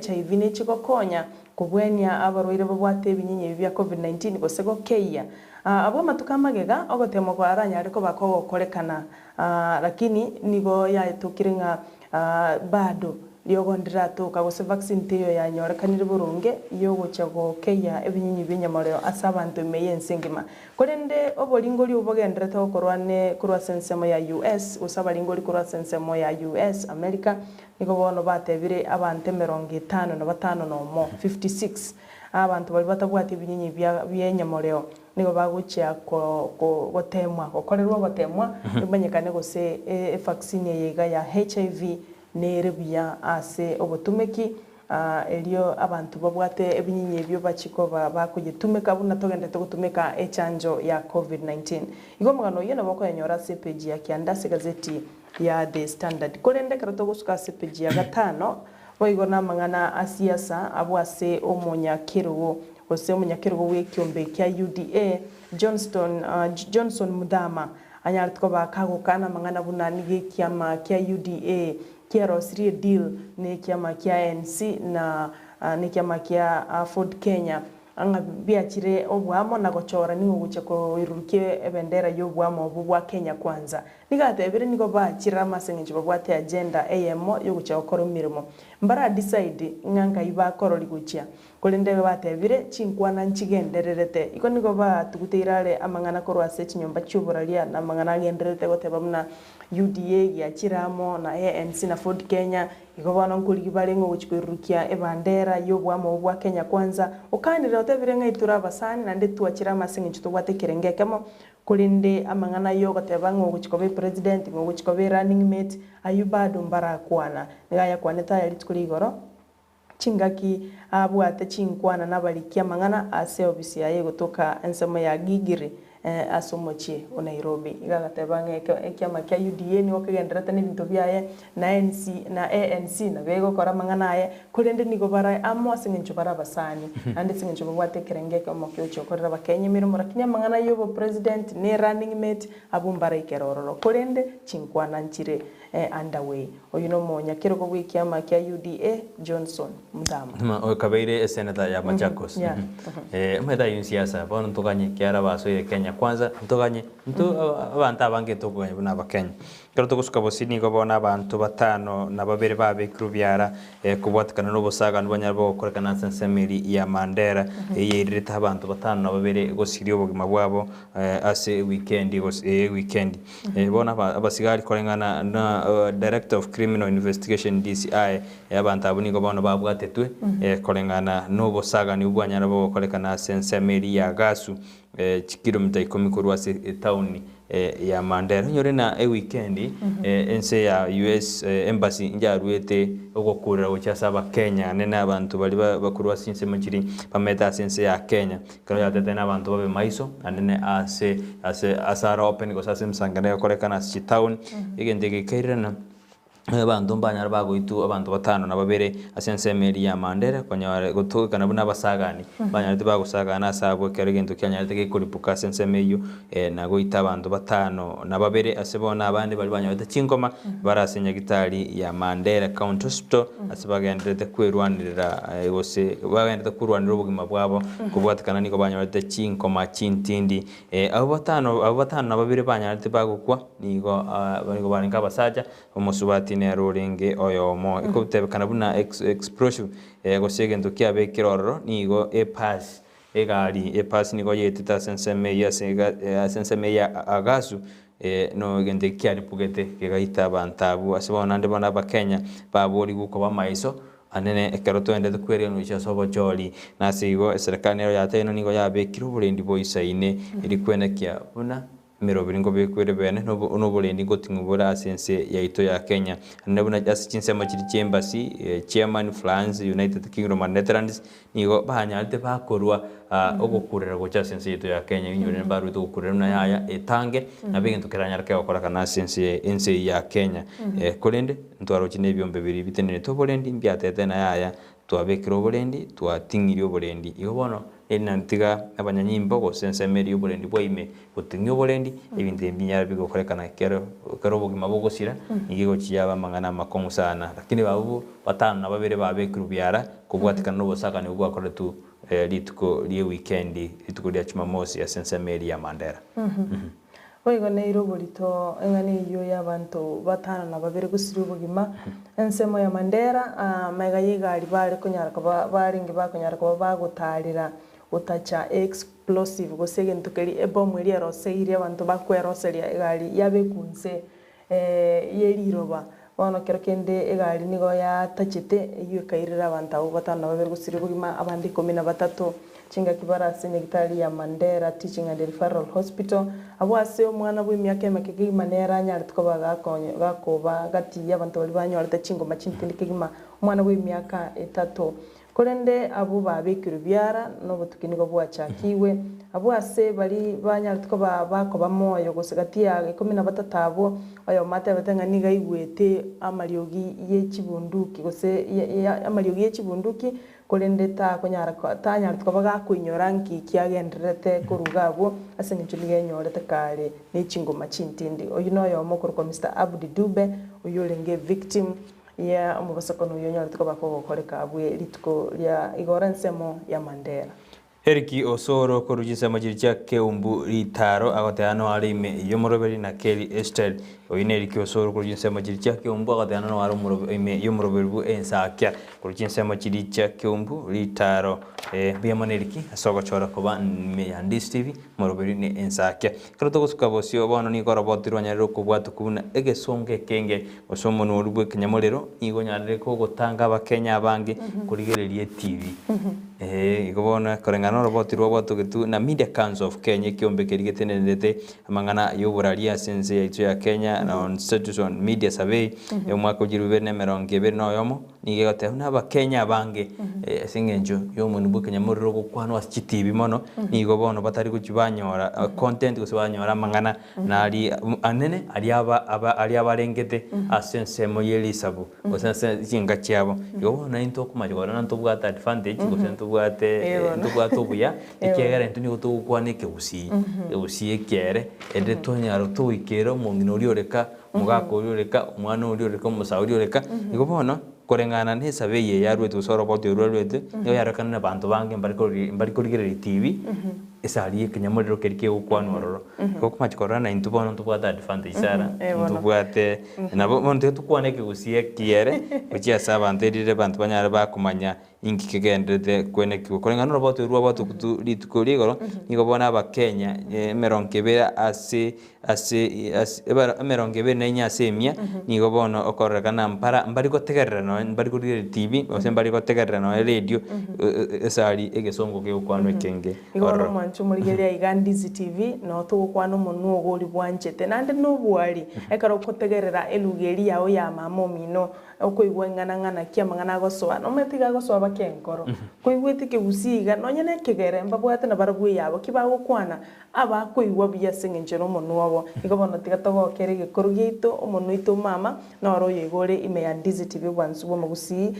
Speaker 2: HIV nechie gokonya kobwenia abarwaire babwate ebinyinyi ebi bia Covid-19 gose gokeyia. Abwo amatuko amagega ogoteemwa kwaranyare koba kogokorekana lakini nigo yatokire ng'a bado. Riogo ndiratoka, gose vaccine teiyo yanyorekanire boronge yogochia gokeyia ebinyinyi bi'enyamoreo ase abanto ime y'ense engima. Korende oboringori obo bogendererete gokorwa ne korwa ase ensemo ya US, gose abaringori korwa ase ensemo ya US, America, nigo bono batebire abanto 56 nomo, 56, abanto baria batabwati ebinyinyi bia bi'enyamoreo nigo bagochia ko ko gotemwa gokorerwa ogotemwa bimanyekane gose evaccine eye iga ya HIV Nere buya ase obotumeki, erio abanto babwate ebinyinyi ebio bachie koba bakoyetumeka buna togenderete gotumeka echanjo ya Covid-19. Igo omogano oyio nabo okoyenyora ase epeji ya kianda ase egazeti ya The Standard. Korende ekero togosuka ase epeji ya gatano, boigo namang'ana a siasa abwo ase omonyakerogo gose omonyakerogo bw'ekiombe kia UDA Johnston Johnson Muthama Anyarete koba kagokana amang'ana buna nigo ekiama kia UDA kiarosirie edeal nekiama kia ANC na nekiama kia Ford Kenya ng'a biachire oboamo na gochora ning'o ogochia koirurukia ebendera yoboamo obwo bwa Kenya Kwanza. Nigo atebire nigo bachire amo ase eng'encho babwate agenda eyemo yogochia gokora emeremo. Mbara decide ng'a nkai bakorori gochia. Korende batebire, Chinkwana nchigendererete. Igo nigo batuguteire are amang'ana korwa ase chinyomba chi'oboraria, na amang'ana agendererete goteba buna UDA giachire amo na ANC na Ford Kenya. Igo bono nkorigia bare ng'a ogochia koirurukia ebandera y'oboamo obwo bwa Kenya Kwanza. Okanire otebire ng'a intore abasani naende twachire amo ase eng'encho tobwate ekerengo ekemo, korende amang'ana ay'ogoteba ng'a ogochia koba epresident, ng'a ogochia koba erunning mate, ayio bado mbarakwana. Nigo ayakwanete aya rituko ria igoro. Chingaki abwate chinkwana nabariki amang'ana ase ofisi yaye egotoka ensemo ya Gigiri ase omochie o Nairobi. Iga agateba ng'a ekiama kia UDA nigo kegendererete nebinto biaye na NC na ANC nabo egokora amang'ana aye korende nigo bare amo ase eng'encho bare abasani naende ase eng'encho babwate ekerengo ekemo kiochia gokorera abakenya emeremo lakini amang'ana ya obopresident ne running mate abwo mbaraikere ororo korende chinkwana nchire Underway. Oyio nomonyakerogo bw'ekiama kia UDA, Johnson Muthama.
Speaker 1: Nyuma oyo kabeire esenator ya Machakos.
Speaker 2: Yeah.
Speaker 1: Omanyete ayio nsiasa bono ntoganye ekiagera basoire Kenya kwanza ntoganye intwe abanto abange ntokoganya buna abakenya. Ekero togosuka bosie nigo bono abanto batano na babere babekirwe biara kobwatekana na obosagani banyare bogokorekana ase ensemo eria ya Mandera eyio yairerete abanto batano na babere gosiria obogima bwabo ase ewikendi gose ewikendi. Bono abasigari koreng'ana na Director of Criminal Investigation, DCI, abanto abwo nigo bono babwatetwe koreng'ana nobosagani obwo bwanyara bogokorekana ase ensemo eria ya Gasu, chikilomita ikomi korwa ase etaoni ya Mandera. Onyore na ewikendi ense ya US Embassy njaruete ogokurera gochia ase abakenya naende abanto baria bakorwa ase chinsemo chiria bamete ase ense ya Kenya. Ekero yatete na abanto babe maiso, naende ne ase ase ase are open gose ase emesangererekano egokorekana ase chitown, egento eke gekairana, abanto mbanyare bagoitwa abanto batano na babere ase ensemo eria ya Mandera konyora gotokana buna abasagani, mbanyarete bagosagana ase abwo ekero egento kianyarete gekoripuka ase ensemo eyio na goita abanto batano na babere ase bono abande baria banyorete chingoma bare ase nyagitari ya Mandera County Hospital ase bagendererete kwerwanerera gose bagendererete korwanera obogima bwabo kobwatekana nigo banyorete chinkoma chintindi. Abwo batano abwo batano na babere banyarete bagokwa nigo nigo barenge abasacha, omosubati nere orenge oyomo. Ekotebekana buna explosive gose egento kiabekire ororo nigo epasi Egari epasi nigo yaetete ase ensemo eyio ase ase ensemo eye ya Agasu, no egento eki kiaripugete kegaita abanto abwo. Ase bono naende bono Abakenya baborigwe koba amaiso anene ekero toendete kwerenwa gochia ase obochori. Na ase igo eserekari nero yatebire nigo yabekire oborendi boisaine erio kwenekia buna Emeroberi nkobekwa ere bene, na oborendi ngoting'wa bore ase ense yaito ya Kenya. Naende buna ase chinsemo chiria chi'embassy, Germany, France, United Kingdom and Netherlands, nigo banyarete bakorwa ogokurera gocha ase ense yaito ya Kenya. Inwe rende mbaruete ogokurera buna yaya etange, nabo egento keranyare kegokorekana ase ense ense eye ya Kenya. Korende ntwaroche na ebiombe biria bitenenerete oborendi mbiatete na yaya Twabekire oborendi, twating'irie oborendi. Igo bono, erinde tiga abanyanyimbo gose ensemo eria y'oborendi bwa ime goting'ia oborendi, ebinto ebi mbinyare bigokorekana ekero ekero obogima bogosira, nigo egochia yaba amang'ana amakong'u sana. Lakini abwo batano na babere babekirwe biara kobwatekana na obosakani obwo bwakoretwe rituko rie wikendi, rituko ria jumamosi ase ensemo eria ya Mandera.
Speaker 2: Boigo neire oborito eng'ana eyio y'abanto batano na babere gosiria obogima ensemo ya Mandera, amaiga y'egari bare konyara koba barenge bakonyara koba bagotaarera gotacha explosive gose egento keria ebomu eria eroseirie abanto bakweroseria egari yabekwa inse ye riroba. Bono kero kende egari nigo yatachete, eyio ekairera abanto abwo batano na babere gosiria obogima, abande ikomi na batato. Chingaki bare ase nyagitari ya Mandera Teaching and Referral Hospital, abwo ase omwana bw'emiaka emeke kegima nere anyarete koba gakoba gati y'abanto baria banyorete chingoma chintindi kegima, omwana bw'emiaka etato. Korende abwo babekirwe biara, na obotuki nigo bwachakigwe. Abwo ase baria banyarete koba bakoba moyo gose gati ya ikomi na batato abwo, oyomo atebete ng'a nigo aigwete amariogi ye chibunduki gose amariogi ye chibunduki, korende takonyara tanyarete koba gakoinyora nki kiagendererete korwa iga abwo, ase engencho nigo enyorete kare ne chingoma chintindi. Oyio noyomo okorokwa Mister Abdi Dube, oyio orenge victim. Ya omobosokano oyio onyorete koba kogokoreka abwe rituko ria igoro ensemo ya Mandera.
Speaker 1: Eriki Osoro korwa chinsemo chiria chia Keumbu Ritaro agoteba noare ime y'omoroberi na Kelly Estel. Oyio n'Eriki Osoro korwa chinsemo chiria chia Keumbu agoteba noare omorobe ime y'omoroberi bwe ensakia korwa chinsemo chiria chia Keumbu Ritaro. Eh, mbuya mono Eriki ase ogochora koba ime ya Ndizi TV moroberi ne ensakia. Ekero togosuka bosio bono nigo oroboti rwanyarire okobwatokwa buna egesongo ekenge Gose omonwa oria bw'ekenyamorero nigo onyarire kogotanga abakenya abange korigereria etibi. Ee, igo bono koreng'ana noroboti rwabwatogetwe na Media Council of Kenya ekiombe keria getenenerete amang'ana y'oboraria ase ense yaito ya Kenya na on status on media survey y'omwaka o 2021 nigo egoteba buna abakenya abange ase eng'encho y'omonwa bw'ekenyamorero ogokwanwa ase chitibi mono nigo bono batari gochia banyora content gose banyora amang'ana Na aria anene aria aba aba aria abarengete ase ensemo ye risabu, gose ase chinka chiabo. Igo bono naintwe okomacha korora ntobwate advantage gose ntobwate
Speaker 2: Eeh bono.
Speaker 1: ntobwate obuya, ekiagera intwe nigo togokwana ekegusii, ekegusii ekiere, erinde twanyara toikere omong'ina oria oreka, omogaka oria oreka, omwana oria oreka, omosae oria oreka, igo bono, koreng'ana na esabu eye yaruete gose oroboti orwo rwaruete, nigo yarorekana na abanto bange mbari kori mbari korigereria TV. Ase aria ekenyamorero keria kegokwanwa ororo, igo okomacha korora na intwe bono ntobwate advantage sana,
Speaker 2: Eh, bono.
Speaker 1: ntobwate nabo bono tiga tokwane ekegusii ekiere gochia ase abanto erinde abanto banyare bakomanya inki kegendererete kwenekigwa. Koreng'ana na oroboti orwo rwabwatokwa rituko ria igoro, nigo bono abakenya emerongo ebere ase ase ase ebara emerongo ebere na enye ase emia, nigo bono okororekana mbara mbari gotegerera nonye mbari korigereria TV, gose mbari gotegerera nonye radio ase aria egesongo kegokwanwa ekenge
Speaker 2: Igo bono
Speaker 1: ororo.
Speaker 2: omwanche omorigereria aiga Ndizi TV, noo togokwana omonwa ogo oria bwanchete, naende na obwari, ekero ogotegerera eluga eria yao ya mama omino, okoigwa ing'ana ng'ana ki amang'ana agosoa, nomanyete iga agosoa baka enkoro. Koigwete ekegusii iga, nonye na ekegere, mbabwate nabarabwo eyabo, ki bagokwana, Abakoigwa buya ase engencho y'omonwa obo. Igo bono tiga togokere egekoro giaito, omonwa oito omama, noro oyo igo ore ime ya Ndizi TV obwansu bw'omogusii.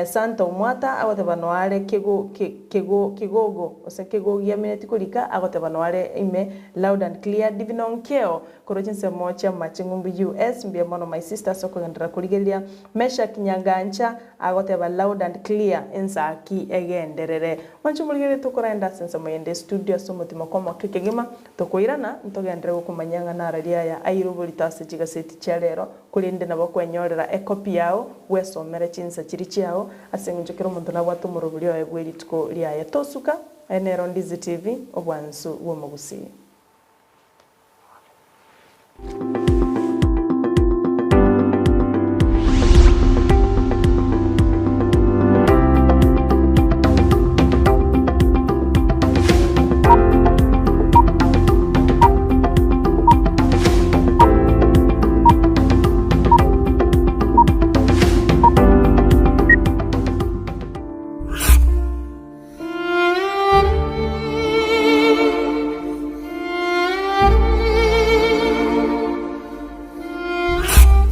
Speaker 2: Santa Omwata agoteba noare kego kego kegogo gose kegogi amineti korika agoteba noare ime loud and clear Divino Nkeo korwa chinsemo chia Mache Ng'umbu US mbuya mono my sister ase okogenderera korigereria Meshack Nyangancha agoteba loud and clear ensaki egenderere. Mwanche omorigereria tokoraenda ase ensemo yende estudio ase omotima kw'omoke kegima, tokoirana, ntogenderere gokomanyia ng'a narari aya aire oborito ase chigaseti chia rero, korende nabo kwenyorera ekopi yao, bwesomere chinsa chiria chiao, ase eng'encho kera omonto nabwate omorobori oye bwe rituko riaye. Tosuka, eye nero Ndizi TV, obwansu bw'omogusii.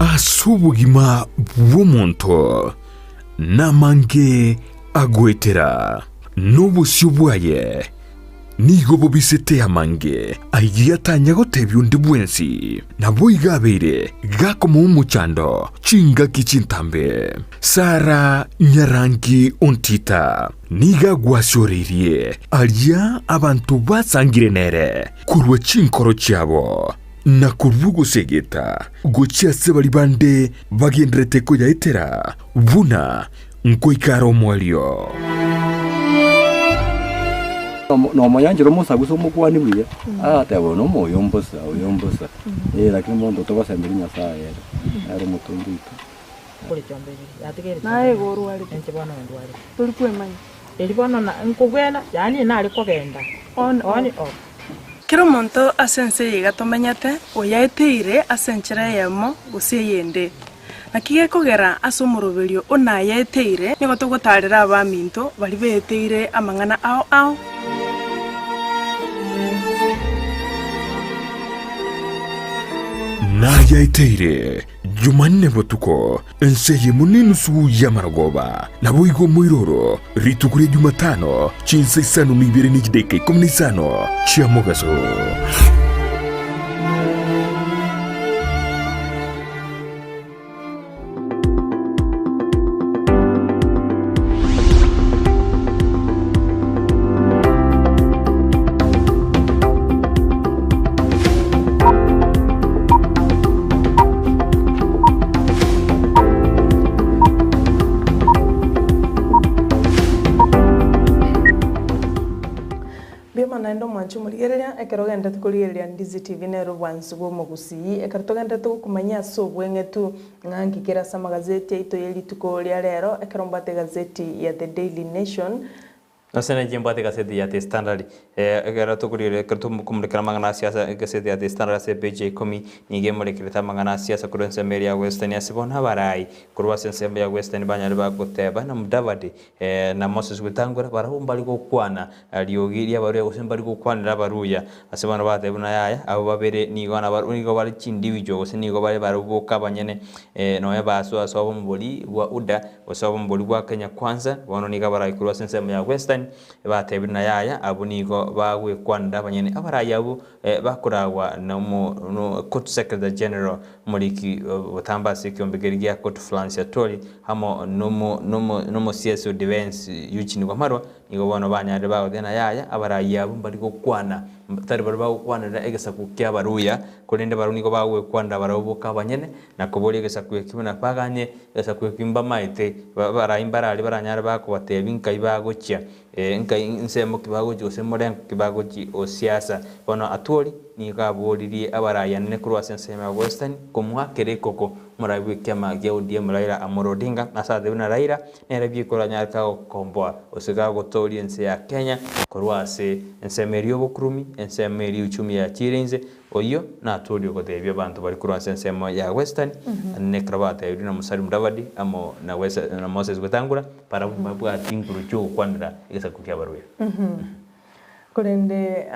Speaker 4: Ase obogima bw'omonto namange agoetera, na obosio bwaye nigo bobisete amange ayio atanya gotebia onde bwensi. Naboigo abeire gakomoa omochando chingaki chintambe. Sara nyarangi ontita. Nigo agwasioreirie aria abanto basangire nere korwa chinkoro chiabo. Na korwa ogosegeta gochia ase baria bande bagendererete koyaetera, buna nkoika are omoerio.
Speaker 9: Nomonyanchera omosagusa omokuani buya, agateba oyo nomoyo mbosa, oyo mbosa, eh lakini monto togosemeria Nyasaye ere, nere omotongi oito.
Speaker 2: Naye igo orwarete, tori kwemanya. On off. Kera omonto ase ense eye iga tomenyete, oyaeteire ase enchera eyemo gose eyende. Naki gekogera ase omoroberio o nayaeteire, nigo togotaarera abaminto baria beeteire amang'ana ao ao.
Speaker 4: Nayaeteire Jumanne botuko, ense eyemo nenusu y'amarogoba, naboigo omoiroro, rituko ria Jumatano, chinsa isano na ibere ne chidaeka ikomi na isano chia mogaso.
Speaker 2: Mbuya naende omwanche omorigereria, ekero ogenderete korigereria Ndizi TV nere obwansu bw'omogusii. Ekero togenderete gokomanyia ase obweng'etu ng'a nki kere ase amagazeti aito ye rituko ria rero, ekero mbwate egazeti ya The Daily Nation,
Speaker 1: Ase nainche mbwate egaseti ya The Standard, ekero tokorigereria ekero tokomorekera amang'ana a siasa, egaseti ya The Standard ase epeji ya ikomi, nigo emorekerete amang'ana a siasa korwa ensemo eria ya Western ase bono abarai korwa ase ensemo ya Western banyare bagoteba na Mudavadi na Moses Wetangula barabwo mbari gokwana riogi ri'abaruya gose mbari gokwanera abaruya. Ase bono bateba buna yaya, abwo babere nigo nabarabwo nigo bare chindividual gose nigo bare barabwo boka abanyene nonya basoa ase obomobori bwa UDA Gose obombori bwa Kenya Kwanza, bono nigo abarai korwa ase ensemo ya Western batebire na yaya, abwo nigo bagwekwanera abanyene. Abarai abwo bakoragwa na omo Court Secretary General omoriki botambe ase ekeombe keria gia Court Florence Atwoli amo nomo nomo nomosiasi o Defence Eugene Wamalwa nigo bono banyarire bagoteba na yaya abarai abwo mbari gokwana tari baria bagokwanera egesaku kia Abaluhya korende barabwo nigo bagwekwanera barabwo boka abanyene na koboria egesaku ekio buna baganye Egesaku ekio mbamaete, abarai mbarari baranyare bakobatebia nkai bagochia, nkai nsemo ki bagochia gose morengo ki bagochia o siasa. Bono Atwoli nigo aboririe abarai anene korwa ase ensemo ya Western komoakera ekoko omorai bw'ekiama gia ODM Raila Amolo Odinga ase atebire buna Raila nere bieka oranyare kagokomboa gose kagotooria ense ya Kenya korwa ase ensemo eria y'obokurumi, ensemo eria uchumi yachiire inse. Oyio natoorie ogoteebia abanto baria korwa ase ensemo ya Western, na ekero batebirie na Musalia Mudavadi amo na na Moses Wetangula, barabwo mbabwati nguru chi'ogokwanera egesaku ki'Abaluya.
Speaker 2: Korende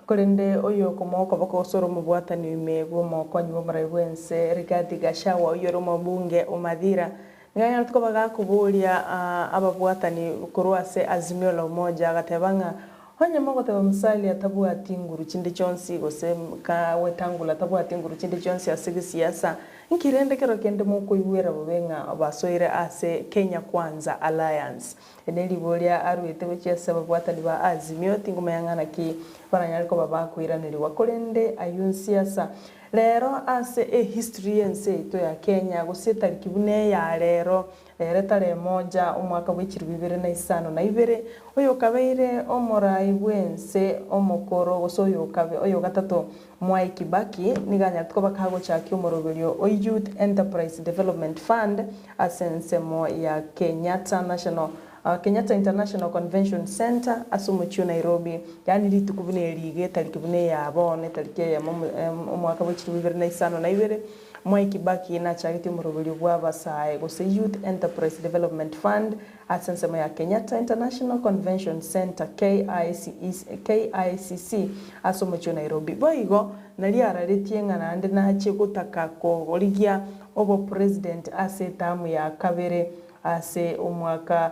Speaker 2: korende oyo okomoa okoboko gose ore omobwatani ime bw'omokonyi bw'omorai bw'ense Rigathi Gachagua oyio ore omobunge o Mathira, nigo anyarete koba gakoboria ababwatani korwa ase Azimio la Umoja agateba ng'a Onye mogoteba Musalia tabwati nguru chinde chionsi, gose ka Wetangula tabwati nguru chinde chionsi ase gesiasa, nki rende kero kende mokoigwera bobe ng'a basoire ase Kenya Kwanza Alliance? Eri neriboria aruete gochia ase ababwatani ba Azimio, tingomanya ng'a naki baranyare koba bakoiranerigwa. Korende ayio nsiasa. Rero ase ehistory y'ense yaito ya Kenya, gose etariki buna eya rero, Ere tarehe moja omwaka bwe chilifu ibere na isano na ibere, oyokabeire omorai bw'ense omokoro gose oyokabe oyogatato Mwai Kibaki nigo anyarete koba kagochakia omoroberio o Youth Enterprise Development Fund ase ensemo ya Kenyatta National Kenyatta International Convention Centre ase omochie o Nairobi, yaani rituko buna eri iga etariki buna eya bono etariki eyemo omwaka bwe chilifu ibere na isano na ibere. Mwai Kibaki nachagetie omoroberio bw'abasae gose Youth Enterprise Development Fund ase ensemo ya Kenyatta International Convention Centre, KICC, ase omochie o Nairobi. Boigo nario araretie ng'a naende nachie gotaka korigia obopresident ase etamu ya kabere ase omwaka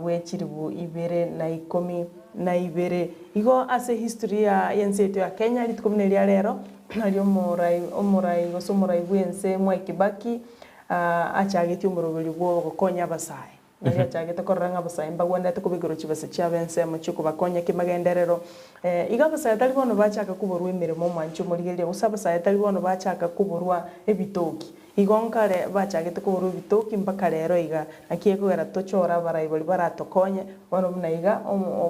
Speaker 2: bwe chilifu ibere na ikomi na ibere. Igo ase history ya y'ense yaito ya Kenya rituko buna eria rero nario omorai omorai gose omorai bw'ense Mwai Kibaki achagetie omoroberio bwa ogokonya abasae. Nari achagete korora ng'a abasae mbagwenerete kobekerwa chibesa chiabo ensemo chi'okobakonya kemagenderero. Iga abasae tari bono bachaka koborwa emeremo omwanche omorigereria, gose abasae tari bono bachaka koborwa ebitoki. Igo nkare bachagete koborwa ebitoki mpaka rero iga. Naki ekogera tochore abarai baria baratokonye, bono buna iga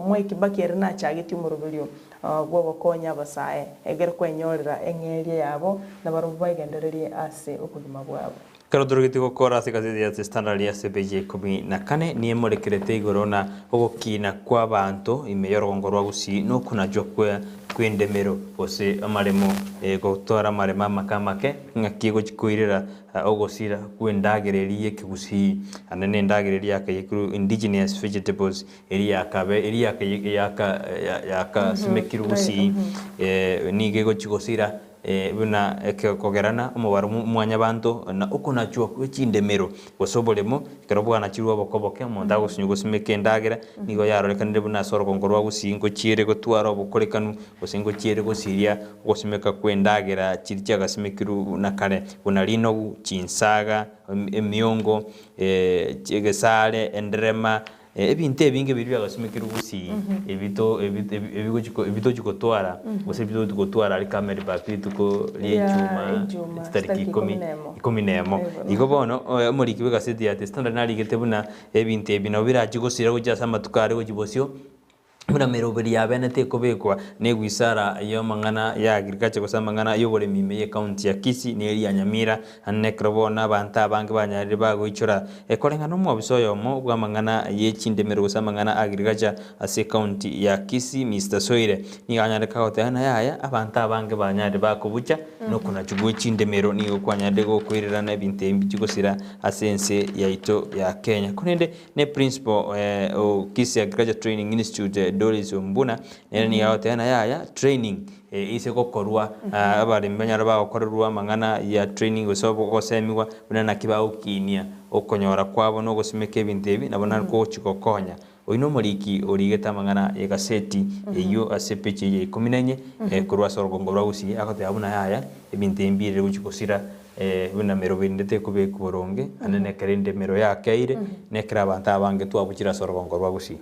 Speaker 2: Mwai Kibaki ere nachagetie omoroberio bw'ogokonya abasae, egere kwenyorera eng'eria yabo, na barabwo baegendererie ase obogima bwabo.
Speaker 1: Ekero torogetie gokora ase egazeti ya The Standard ase epeji ya ikomi na kane, niemorekerete igoro na ogokina kw'abanto ime y'orogongo rwa Gusii na okonachwa kw'endemero gose amaremo, gotwara amaremo amake amake, ng'aki egochia koirera ogosira kw'endagera eria y'ekegusii, naende na endagera eria yakaiyekirwe indigenous vegetables eria yakabe eria yakasimekirwe Gusii, nigo egochia gosira Buna ekogerana omobaro mwanyabanto na okonachwa gwe chindemero, gose oboremo, ekero bwanachirwe obokoboke, omonto agosinywa gosimeka endagera, nigo yarorekanire buna ase orogongo rwa gusii ngochiere gotwara obokorekanu, gose ngochiere gosiria ogosimeka kw'endagera chiria chiagasimekirwe buna kare, buna rinogu, chinsaga, emiongo, egesare, enderema, Ebinto ebinge biria biagasimekirwe gusii, ebito ebi ebi tochi gotwara, gose ebi tochi gotwara aria Camel Park rituko ria
Speaker 2: Ria
Speaker 1: Ijumaa,
Speaker 2: Ijumaa,
Speaker 1: chitariki
Speaker 2: chitariki
Speaker 1: ikomi
Speaker 2: ikomi na emo.
Speaker 1: ikomi na emo.
Speaker 2: Ebo.
Speaker 1: Igo bono, omoriki bw'egaseti ya The Standard narigete buna ebinto ebi nabo birachi gosira gochia ase amatuko are gochia bosio, Buna meroberi y'abene tekobekwa negwisara y'amang'ana ya agriculture gose amang'ana y'oboremi ime y'ecounty ya Kisii na eria ya Nyamira. Naende nekero bono abanto abange banyarire bagoichora koreng'ana omwabisa oyomo bw'amang'ana ye chindemero gose amang'ana a agriculture ase ecounty ya Kisii Mister Soire nigo anyarete goteba ng'a yaya abanto abange banyarire bakobucha nokonachwa gwe chindemero nigo kwanyarire gokoirerana ebinto ebi mbichi gosira ase ense yaito ya Kenya. Korende Ne principal o Kisii Agriculture Training Institute Doris Ombuna nere nigo agoteba ng'a yaya training ase gokorwa abaremi banyare bagokorerwa amang'ana ya training gose ogosemigwa buna naki bagokinia okonyora kwabo na ogosimeka ebinto ebi nabo naro kogochi gokonya. Oyio na omoriki origete amang'ana ya egaseti eyio ase epeji eye ya ikomi na enye korwa ase orogongo rwa Gusii agoteba buna yaya ebinto ebi mbirire gochi gosira Buna emerobo ende tekobekwa boronge, naende nekero ende emero yakeire, nekero abanto abange twabuchire ase orogongo rwa Gusii.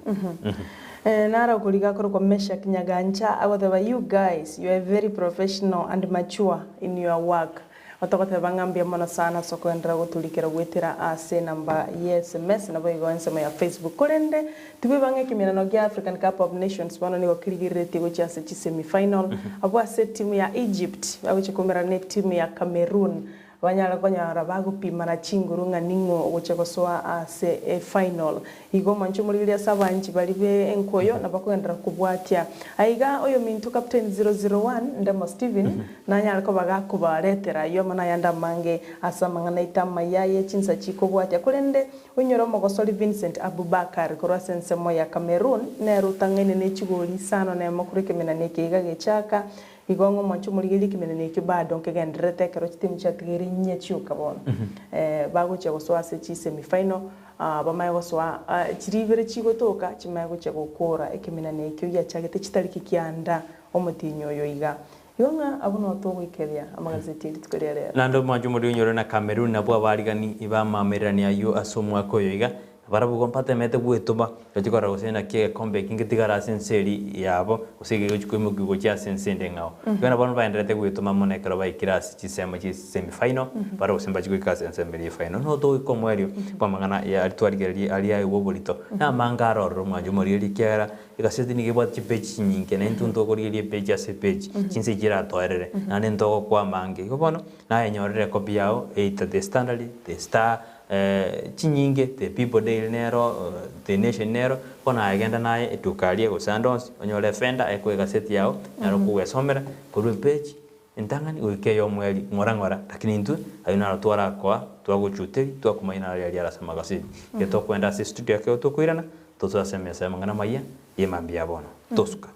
Speaker 2: Naro okoriga akorokwa Meshack Nyagancha agoteba you guys you are very professional and mature in your work otogoteba ng'a mbuya mono sana ase okoenderera goturikera goetera ase enamba ye sms naboigo ensemo ya Facebook korende Tibweba ng'a ekemerano gia African Cup of Nations bono nigo kerigereretie gochia ase chisemi final, abwo ase etimu ya Egypt bagochia koumerana ne etimu ya Cameroon banyare konyora bagopimana chinguru ng'a ning'o ogochia gosoa ase efinal. Igo mwanche omorigereria ase abanchi baria be enkoyo na bakogenderera kobwatia. Aiga oyominto Captain 001 Ndemo Steven nanyare koba gakobaretera ayio amo nayande amange ase amang'ana aito amaya ye chinsa chikobwatia korende Onyore omogosori Vincent Aboubakar korwa ase ensemo ya Cameroon nere otang'aine ne chigori isano nemo korwa ekemenano eke iga gechaka. Igo ng'a omwancho omorigereria ekemenano ekio bado nkegendererete ekero chitimu chiatigaire inye chioka bono. Bagochia gosoa ase chi semi final bamanye gosoa chiria ibere chigotoka chimanye gochia gokora ekemenano ekio giachagete chitariki kianda omotienyi oyo iga. Igo ng'a abwo noo togoikeria amagazeti e rituko ria rero.
Speaker 1: Naende omwancho omoria onyore na Cameroon nabwo abaarigani b'amaamererani ayio ase omwaka oyo iga, barabwo igo mbatemete gwetoma gochia korora gose naki egekombe eke ngetigare ase ense eria yabo, gose gegochia koimokiwa gochia ase ense ende eng'ao. Igo nabo baendererete gwetoma mono ekero baikire ase chinsemo chie semi final, bare gose mbachie goika ase ensemo eria ye final. Noo togoika omoerio bw'amang'ana aria twarigereria aria aigwa oborito, na amange arorire omwancho omoria ekiagera Egaseti nigo ebwate chipeji chinyinge, na intwe ntokorigereria epeji ase epeji, chinse chiratoerere, naende ntogokwa amange. Igo bono, nayenyorire ekopi yao, either The Standard, The Star, chinyinge, The People Daily nero, The Nation nero, bono aye genda naye eduka aria gose ande onsi, onyore efenda ekoe egaseti yao, naro okogwesomera korwa epeji entang'ani goika ey'omweri ng'ora ng'ora, lakini intwe ayio naro twarakoa, twagochuteria, twakomanya naro riaria ase amagaseti. Ekero tokoenda ase estudio ekero tokoirana, Tosoe ase emesa y'amang'ana amayia y'emambia ya bono. Tosuka.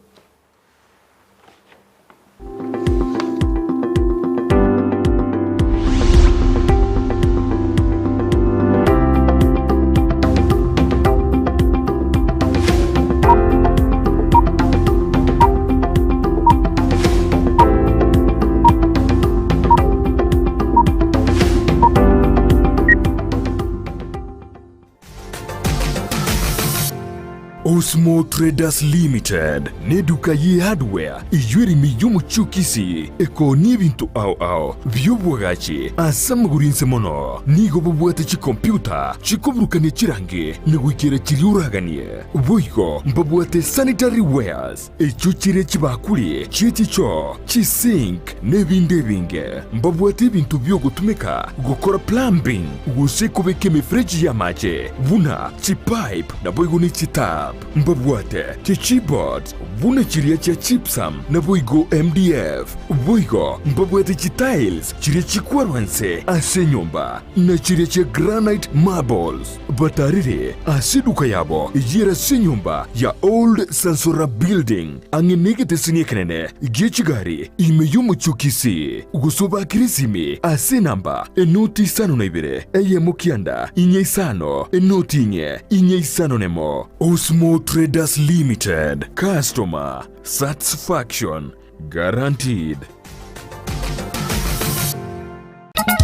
Speaker 4: Osmo Traders Limited neduka ye hardware eyio ere ime y'omochie o Kisii ekoonia ebinto ao ao bi'obwagachi ase amagoro inse mono. Nigo bobwate chikompyuta chikoburukania chirangi na goikera chiria oraganie. Boigo mbabwate sanitary wares echio chire chibakuri chie chichoo, chisink na ebinde ebinge. Mbabwate ebinto bi'ogotumeka gokora plumbing gose kobeka emefereji y'amache buna chipipe naboigo ne chitap. Mbabwate chichipboards buna chiria chia gypsum naboigo MDF. Boigo mbabwate chitiles chiria chikwarwa nse ase enyomba na chiria chia granite marbles. Batarire ase eduka yabo eyere ase enyomba ya Old Sansora Building ang'e negeteseni ekenene gie chigari ime y'omochie o Kisii, gose obakere esimi ase enamba enoti isano na ibere eyemo kianda inye isano enoti inye inye isano nemo. Osmo Traders Limited, Customer Satisfaction Guaranteed.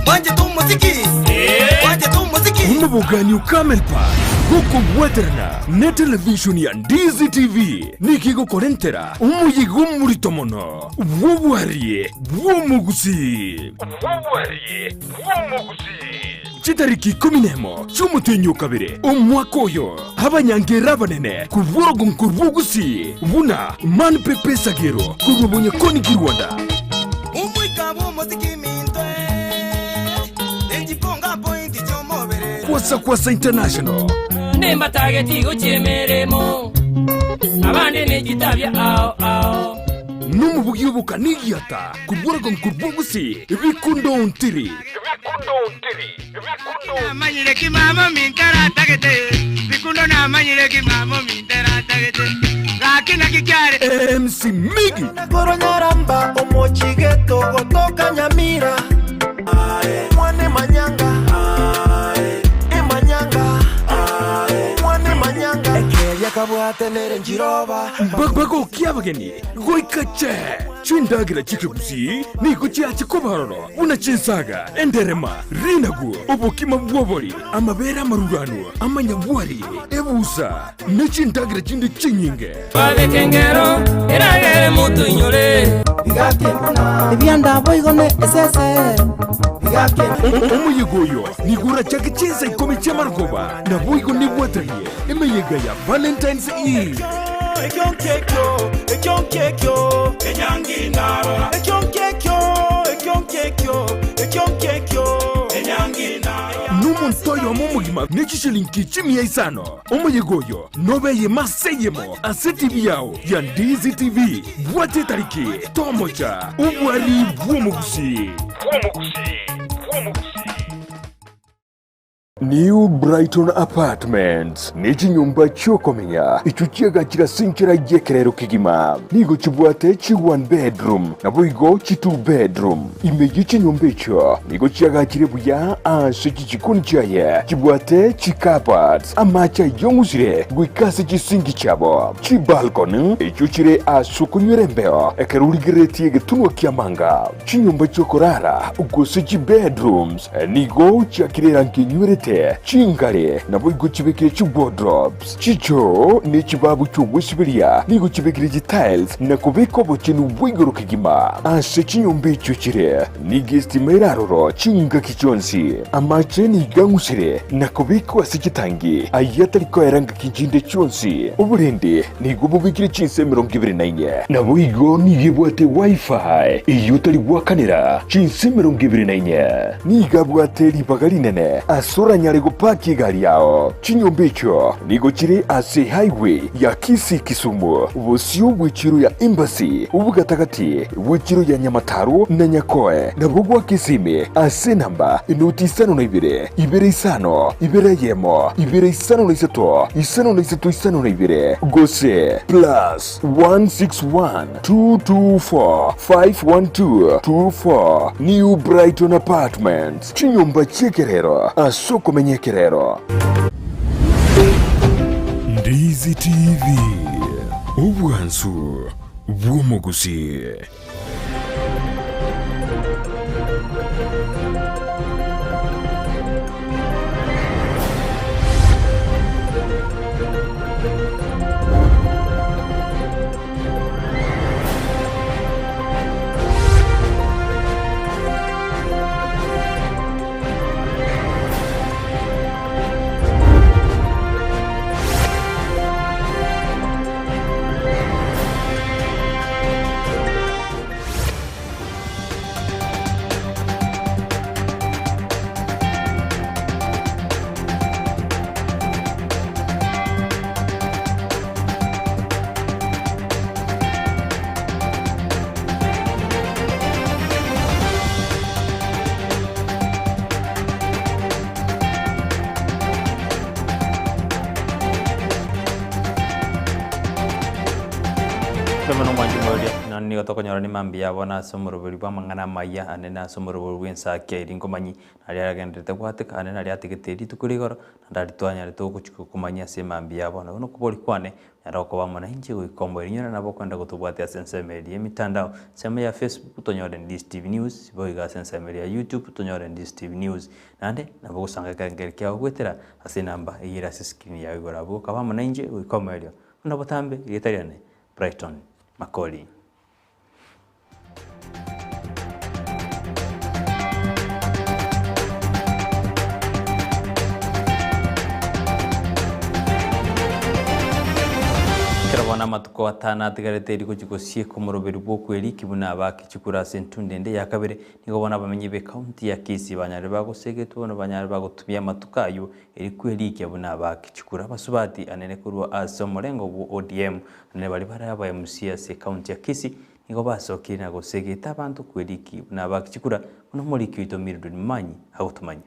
Speaker 3: Mwanchete omosiki? Mwanchete omosiki?
Speaker 4: Omobogani o Camel Park gokobwaterana ne televishoni ya Ndizi TV nigo egokorentera omoyega omorito mono bw'obwarie bw'omogusii. Chitariki ikomi nemo chi'omotienyi o kabere omwaka oyo, abanyangera abanene korwa orogongo rw'Ogusii buna Man Pepe Sagero korwa Bonyakoni Kirwanda,
Speaker 3: Omoika bw'omosiki minto Echiponga point chi'omobere.
Speaker 4: Kwasa Kwasa International,
Speaker 5: Nimbatageti gochia emeremo, abande nechitabia ao ao.
Speaker 4: Nomobugi obokanigiata korwa orogongo rw'Ogusii, Bikundo Ontiri.
Speaker 6: Namanyire ki mama ominto aratagete Bikundo namanyire ki mama ominto aratagete Gaki naki kiare
Speaker 4: MC Miggy.
Speaker 7: Nakoro nyaramba omochigeto gotoka Nyamira Mwane manyanga Emanyanga Mwane manyanga Ekeria kabwate nere njiroba
Speaker 4: Bagokia abageni goika che chindagera chi'ekegusii nigo chiache koba ororo buna chinsaga, enderema, rinagu, obokima bw'obori, amabere amaruranu, amanyabwari, ebusa, ne chindagera chinde chinyinge.
Speaker 5: Babeke engero eragere motoinyore.
Speaker 8: Ebianda boigo ne esese.
Speaker 4: Omoyega oyo nigo orachake chinsa ikomi chi'amarogoba, naboigo nibwatanie emeyega ya Valentine's Eve. Nomonto oyomo omogima ne chishilingi chimia isano. Omoyega oyo nobe eyemo ase eyemo ase TV yao ya Ndizi TV. Bwata etariki, tomocha, obwari bw'omogusii. New Brighton Apartments nechinyomba chiokomenya echio chiagachire ase enchera y'ekerero kegima. Nigo chibwate chi one bedroom naboigo chi two bedroom. Ime ye chinyomba echio nigo chiagachire buya ase chichikoni chiaye chibwate chi cupboards, amache ayong'usire goika ase chisinki chiabo, chibalcony echio chire ase okonywera embeo ekero origereretie egetunwa ki'amanga, chinyomba chi'okorara gose chibedrooms Nigo chiakire erangi enywerete, chingare, naboigo chibekire chiwardrobes, chichoo, ne chibabu chi'ogwesiberia, nigo chibekire chitiles na kobeka obochenu bwa igoro kegima. Ase chinyomba echio chire, nigo estima ere aroro chingaki chionsi. Amache nigo ang'usire na kobekwa ase chitangi, ayio atari koera ngaki chinde chionsi. Oborendi nigo bobekire chinsa 24. Naboigo nigo ebwate Wi-Fi eyio otari goakanera chinsa 24. Nigo abwate ribaga rinene ase oranyare gopaki egari yao. Chinyomba echio nigo chire ase highway ya Kisii-Kisumu, bosio bw'echiro ya Embassy, obogatagati bw'echiro ya Nyamataro na Nyakoe, nabwo gwa Kisimi ase enamba enoti isano na ibere, ibere isano, ibere eyemo, ibere isano na isato, isano na isato isano na ibere, gose plus 161 224 512 24 New Brighton Apartments, chinyomba chi'ekerero ase okomenya ekerero. Ndizi TV, obwansu bw'omogusii.
Speaker 1: nigo tokonyora nemambia yabo na ase omoroberi bw'amang'ana amaya ane na ase omoroberi bw'ensakia eria nkomanyi naria aragenderete gwateka ane naria atigete rituko rigoro naende aria twanyarete gochika komanyia ase emambia ya bono. Bono okobori kwane nyara okoba amo nainche goika omoerio inyore nabo okwenda gotobwatia ase ensemo eria y'emitandao, ensemo ya Facebook tonyore Ndisi TV News, boigo ase ensemo eria ya YouTube tonyore Ndisi TV News. Naende nabo ogosanga ekerengerio kiao goetera ase enamba eyio ere ase escreen yao igoro abwo okaba amo nainche goika omoerio. Buna botambe erieta riane Brighton Makori. Ekero bono amatuko atano atigarete eri gochia gosieka omoroberi bw'okweriki buna abake chikura ase entundo ende ya kabere, nigo bono abamenyi b'ecounty ya Kisii banyarire bagosegetwa bono banyare bagotumia amatuko ayio eri kwerikia buna abake chikura abasubati anene korwa ase omorengo bwo ODM Anene baria bare aba MC ase ecounty ya Kisii nigo basokire na gosegeta abanto kweriki buna abaki chikura buna omoriki oito Mildred Momanyi agotomanyia.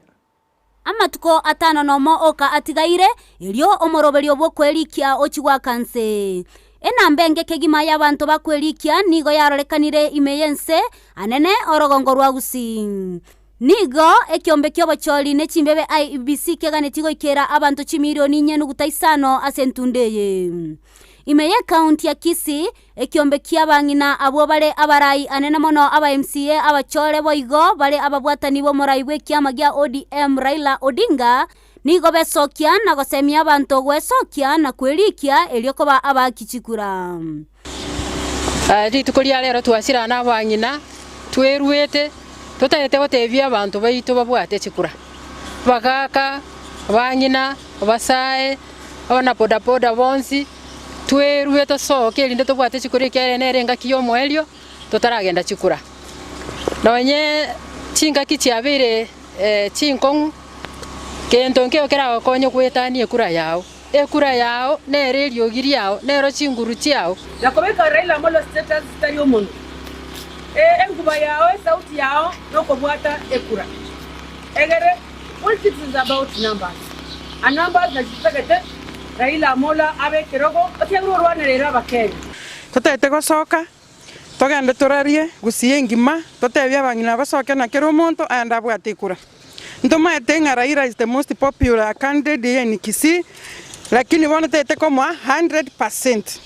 Speaker 10: Amatuko atano nomo oka atigaire, erio omoroberio bw'okwerikia ochie goaka nse. Enamba enke kegima y'abanto bakwerikia nigo yarorekanire ime y'ense anene orogongo rwa Gusii. Nigo ekiombe ki'obochori ne chimbebe IEBC keganetie goikera abanto chimilioni inye nuguta isano ase entunda eye. Ime y'ecounty ya Kisii, ekiombe ki'abang'ina abwo bare abarai anene mono aba MCA abachore boigo bare ababwatani b'omorai bw'ekiama gia ODM Raila Odinga nigo besokia na gosemia abanto gwesokia na kwerikia erio koba abaaki chikura.
Speaker 11: Rituko ria rero twasirana nabang'ina, tweruete, totagete gotebia abanto baito babwate chikura, abagaaka, abang'ina, abasae, abana bodaboda bonsi, twerue tosoke erinde tobwate chikura ekiagera nere engaki y'omoerio totaragenda chikura. Nonye chingaki chiabeire chinkong'u, gento nkeiyo keragokonye goetania ekura yao. Ekura yao nere eriogi riao, nero chinguru chiao.
Speaker 12: Na kobeka Raila Amolo status tari omonwa. Enkuba yao, esauti yao nokobwata ekura. Egere politics is about numbers and numbers nachi totagete Raila Amolo abe ekerogo ekiagera orwanerere abakenya.
Speaker 13: Totagete gosoka togende torarie gusii engima totebie abang'ina basoke na kera omonto aende abwate ekura. Ntomaete ng'a Raila is the most popular candidate here in Kisii, lakini bono tete komoa 100%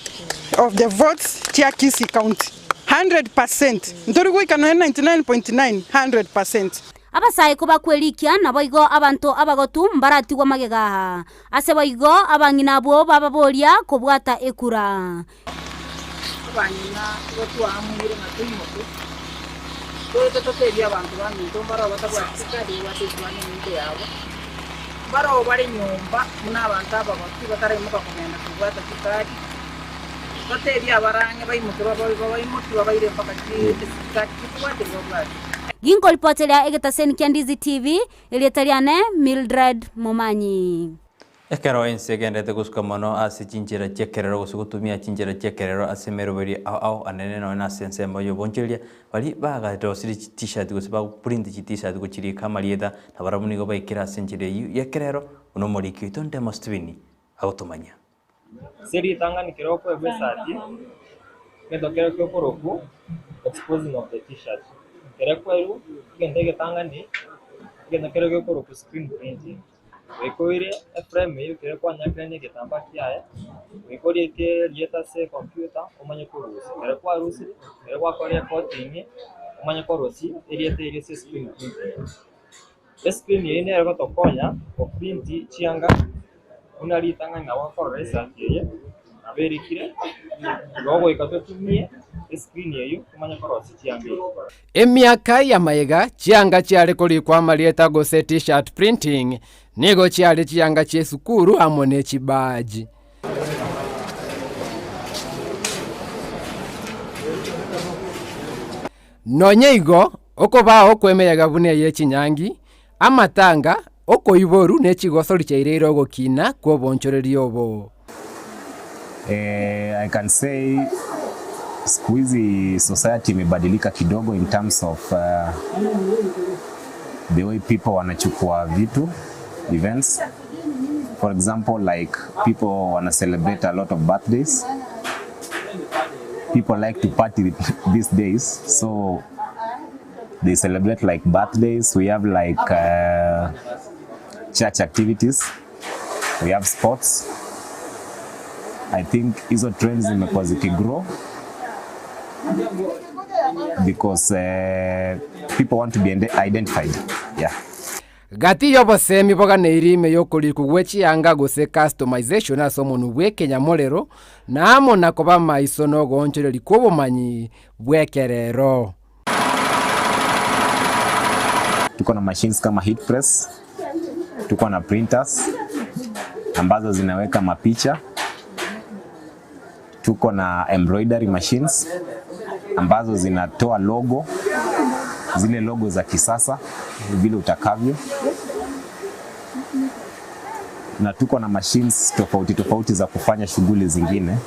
Speaker 13: of the votes chia Kisii County. 100%. Ntori goika nonya 99.9, 100%.
Speaker 10: Abasae kobakwerikia, naboigo abanto abagotu mbaratigwe magega aa. Ase boigo abang'ina abwo bababoria kobwata ekura.
Speaker 12: Abang'ina igo twaamuire ng'a toimoke, toete totebie abanto baminto mbaroo batabwati chikadi babwate esibani eminto yabo, mbaroo bare nyomba buna abanto abagotu bataraimoka kogenda kobwata chikadi, totebie abarang'e baimoke babaimokie babaire mpaka chikadi chikobwate babwate.
Speaker 10: Ginkoripoteria egetaseni kia Ndizi TV, erieta riane Mildred Momanyi.
Speaker 1: Ekero ense egenderete gosuka mono ase chinchera chi'ekerero gose gotumia chinchera chi'ekerero ase emeroberi ao ao anene nonya nase ensemo y'obonchoreria, baria bagarosirie chi-t-shirt gose bagoprint chi-t-shirt gochirika amarieta, nabarabwo nigo baikire ase enchera eyio y'ekerero, buna omoriki oito Ndemo Stephen agotomanyia.
Speaker 14: Ase ritang'ani kera okoegwa esati, egento kere gekorokwa exposing of the t-shirt. Ekero ekwerwa, egento egetang'ani, egento kere gekorokwa screen printing. Goika oire eframe eyio ekero kwanyakire egetambaa kiaye, goika orieke erieta ase ecomputer omanye korusia. Ekero kwarusirie, ekero gwakorire ecoating, omanye korusia erieta erio ase escreen printing. Escreen eyio nere egotokonya goprint chianga buna ritang'ani nabo okorora esati eye nabo erikire, igo goika totumie escreen eyio tomanye korosia chianga echi.
Speaker 15: Emiaka y'amayega, chianga chiare korikwa amarieta gose T-shirt printing, nigo chiare chianga chi'esukuru amo ne chibaaji. Nonya igo, okobao kw'emeyega buna eye chinyangi, amatanga, okoiboru ne chigosori chiaireire ogokina kw'obonchoreria obo.
Speaker 16: I can say siku hizi society imebadilika kidogo in terms of the way people wanachukua vitu events for example like people wana celebrate a lot of birthdays. People like to party these days so they celebrate like birthdays, we have like uh, church activities, we have sports. I think hizo trends zimekuwa zikigrow because uh, people want to be identified. Yeah.
Speaker 15: Gati y'obosemi boganeiri ime y'okorikwa gwe chianga gose customization ase omonwa bw'ekenyamorero, na amo na koba amaiso nogoonchoreria kw'obomanyi bw'ekerero.
Speaker 16: Tuko na machines kama heat press, tuko na printers ambazo zinaweka mapicha, tuko na embroidery machines ambazo zinatoa logo, zile logo za kisasa vile utakavyo, na tuko na machines tofauti tofauti za kufanya shughuli zingine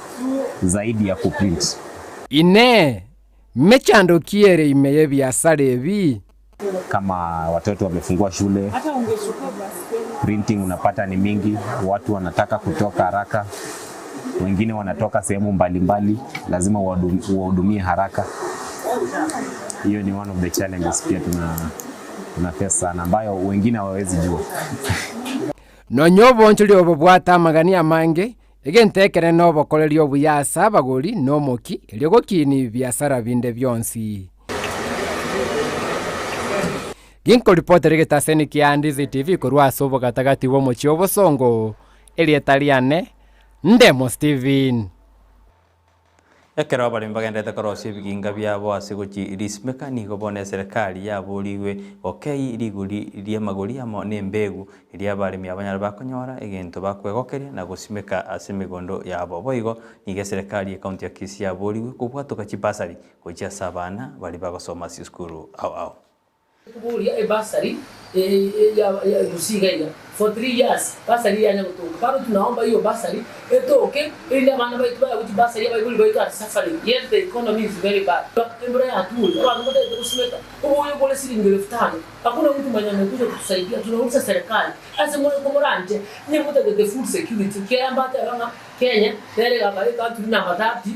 Speaker 16: zaidi ya kuprint.
Speaker 15: Inee! Mechando ki ere ime y'ebiasara ebi?
Speaker 16: Kama watoto wamefungua shule, printing unapata ni mingi, watu wanataka kutoka haraka, wengine wanatoka sehemu mbalimbali, lazima uwahudumie haraka. Hiyo ni one of the challenges pia tuna tuna face sana, ambayo wengine hawawezi jua.
Speaker 15: Nonya obonchori obo bwate amagani amange, egento ekere nobokoreri obuya ase abagori na omoki, erio gokinia ebiasara binde bionsi. Ginkoripotera egetaseni kia Ndizi TV korwa ase obogatagati bw'omochie obosongo, erieta riane Ndemo Stephen.
Speaker 1: Ekero abaremi bagenderete korosia ebiginga biabo ase gochia risimeka, nigo bono eserekari yaborigwe gokei rigori ri'amagori amo nembegu, erio abaremi abanyare bakonyora egento bakwegokeria na gosimeka ase emegondo yabo. Boigo nigo eserekari y'ecounty ya Kisii yaborigwe kobwatoka chibasari gochia ase abana baria bagosoma ase chisukuru ao ao.
Speaker 17: Koboria ebasari ya Gusii iga iga for 3 years basari yanya gotoka bado tunaomba hiyo basari etoke erinde abana baito baegwe chibasari abaibori baito are suffering yet the economy is very bad embura yature abanto mbatagete gosimeka oboyo bore siringi elfu tano hakuna mtu mwenye amekuja kutusaidia tunauliza serikali ase more komoranche inye motagete food security kiaya mbateba ng'a Kenya nere egakaba ecountry number 30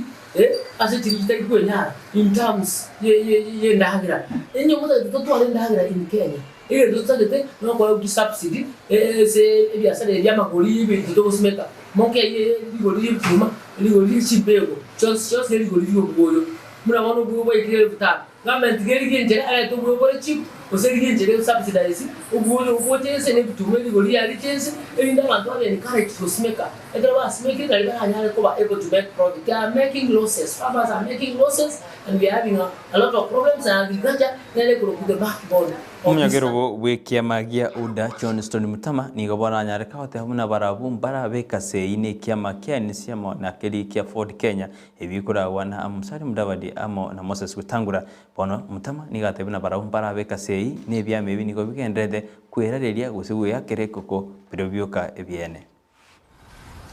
Speaker 17: Ase chiria chitari kwenyara in terms y'endagera, inye motagete totware endagera in Kenya, egento totagete nokoegwa chisubsidy ase ebiasara ebi bi'amagori y'ebinto togosimeka, mokeyie rigori ri'ebichuma, rigori rie chimbego, chionsi chionsi ne rigori ri'obwoyo. Buna bono obwoyo bwaikire elfu tano, government tiga erigie enchera erete obwoyo bore cheap, gose erigie enchera e subsidize obwoyo boche ense na ebichuma erigori riaye riche ense, erinde abanto babe encouraged gosimeka. Ekero basimekire nari baranyare koba able to make profit. They are making losses, farmers are making losses and we are having a, a lot of problems and agriculture nere ekorokwa the backbone of this country.
Speaker 1: Omonyakerogo bw'ekiama gia UDA Johnstone Mutama nigo bono anyareka goteba buna barabwo mbarabeka seyi nekiama kia NC amo na keria kia Ford Kenya ebikoragwa na Musalia Mudavadi amo na Moses Wetangula. Bono Mutama nigo atebire buna barabwo mbarabeka seyi nebiama ebi nigo bigendererete kwerareria gose gweakera ekoko biria bioka ebiene.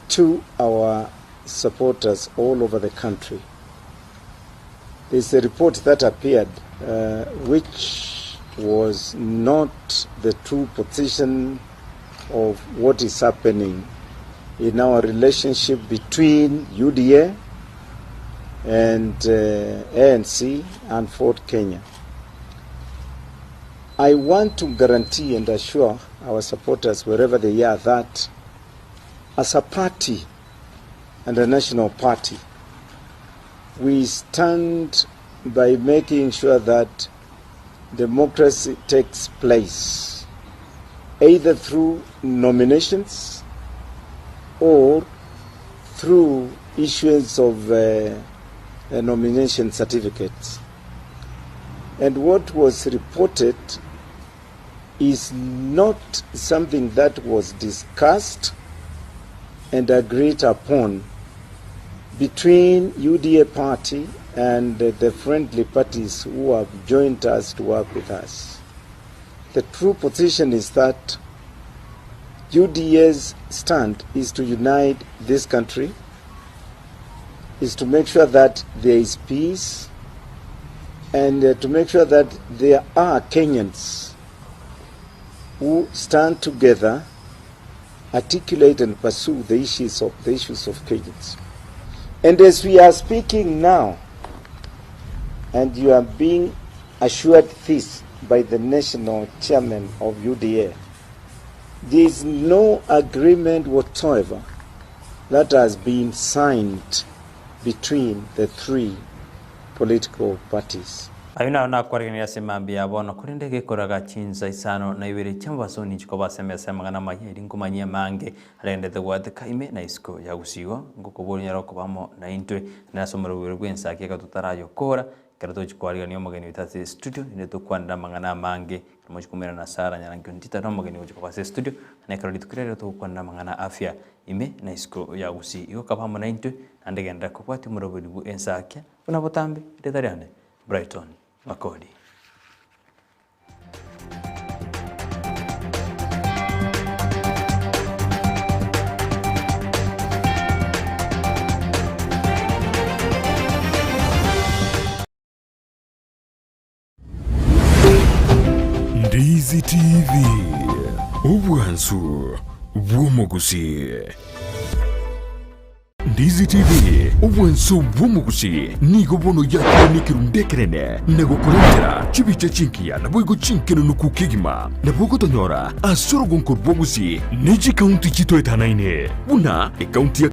Speaker 18: To our supporters all over the country, there's a report that appeared uh, which was not the true position of what is happening in our relationship between UDA and uh, ANC and Ford Kenya. I want to guarantee and assure our supporters wherever they are that as a party and a national party, we stand by making sure that democracy takes place either through nominations or through issuance of uh, nomination certificates. And what was reported is not something that was discussed and agreed upon between UDA party and the friendly parties who have joined us to work with us. The true position is that UDA's stand is to unite this country, is to make sure that there is peace, and uh, to make sure that there are Kenyans who stand together, articulate and pursue the issues of the issues of Kenyans. And as we are speaking now, And you are being assured this by the national chairman of UDA. There is no agreement whatsoever that has been signed between the 3 political parties.
Speaker 1: Ayio naro nakwaregeneria ase mambia ya bono, korende gekoraga chinsa isano na ibere chi'omobaso ninche kobasemia ase amang'ana amaya, erio nkomanyie amange arenderete goateka ime na isiko ya gusii. Igo ngokoboria onyare koba amo naintwe, naende ase omorwegwero bw'ensaki ekero totarayokora, ekero togochia koarigania omogeni oito ase estudio, naende tokwanere amang'ana amange, ekero mochia komoirana na Sarah Nyarangi Ontita na omogeni ogochia koba ase estudio, na ekero rituko riria togokwanera amang'ana afya ime na isiko ya gusii. Igo kaba amo naintwe, naende genderera kobwatia omoroberi bwe ensakia buna botambe, erieta riane Brighton Makori.
Speaker 4: Ndizi TV, obwansu bw'omogusii. Ndizi TV, obwansu bw'omogusii, nigo bono yakire nekerundu ekenene na gokorentera chibicha chingiya naboigo chinkenenuku kegima. Nabo ogotonyora ase orogonko rw'ogusii ne chikaunti chitoetanaine buna ekaunti ya.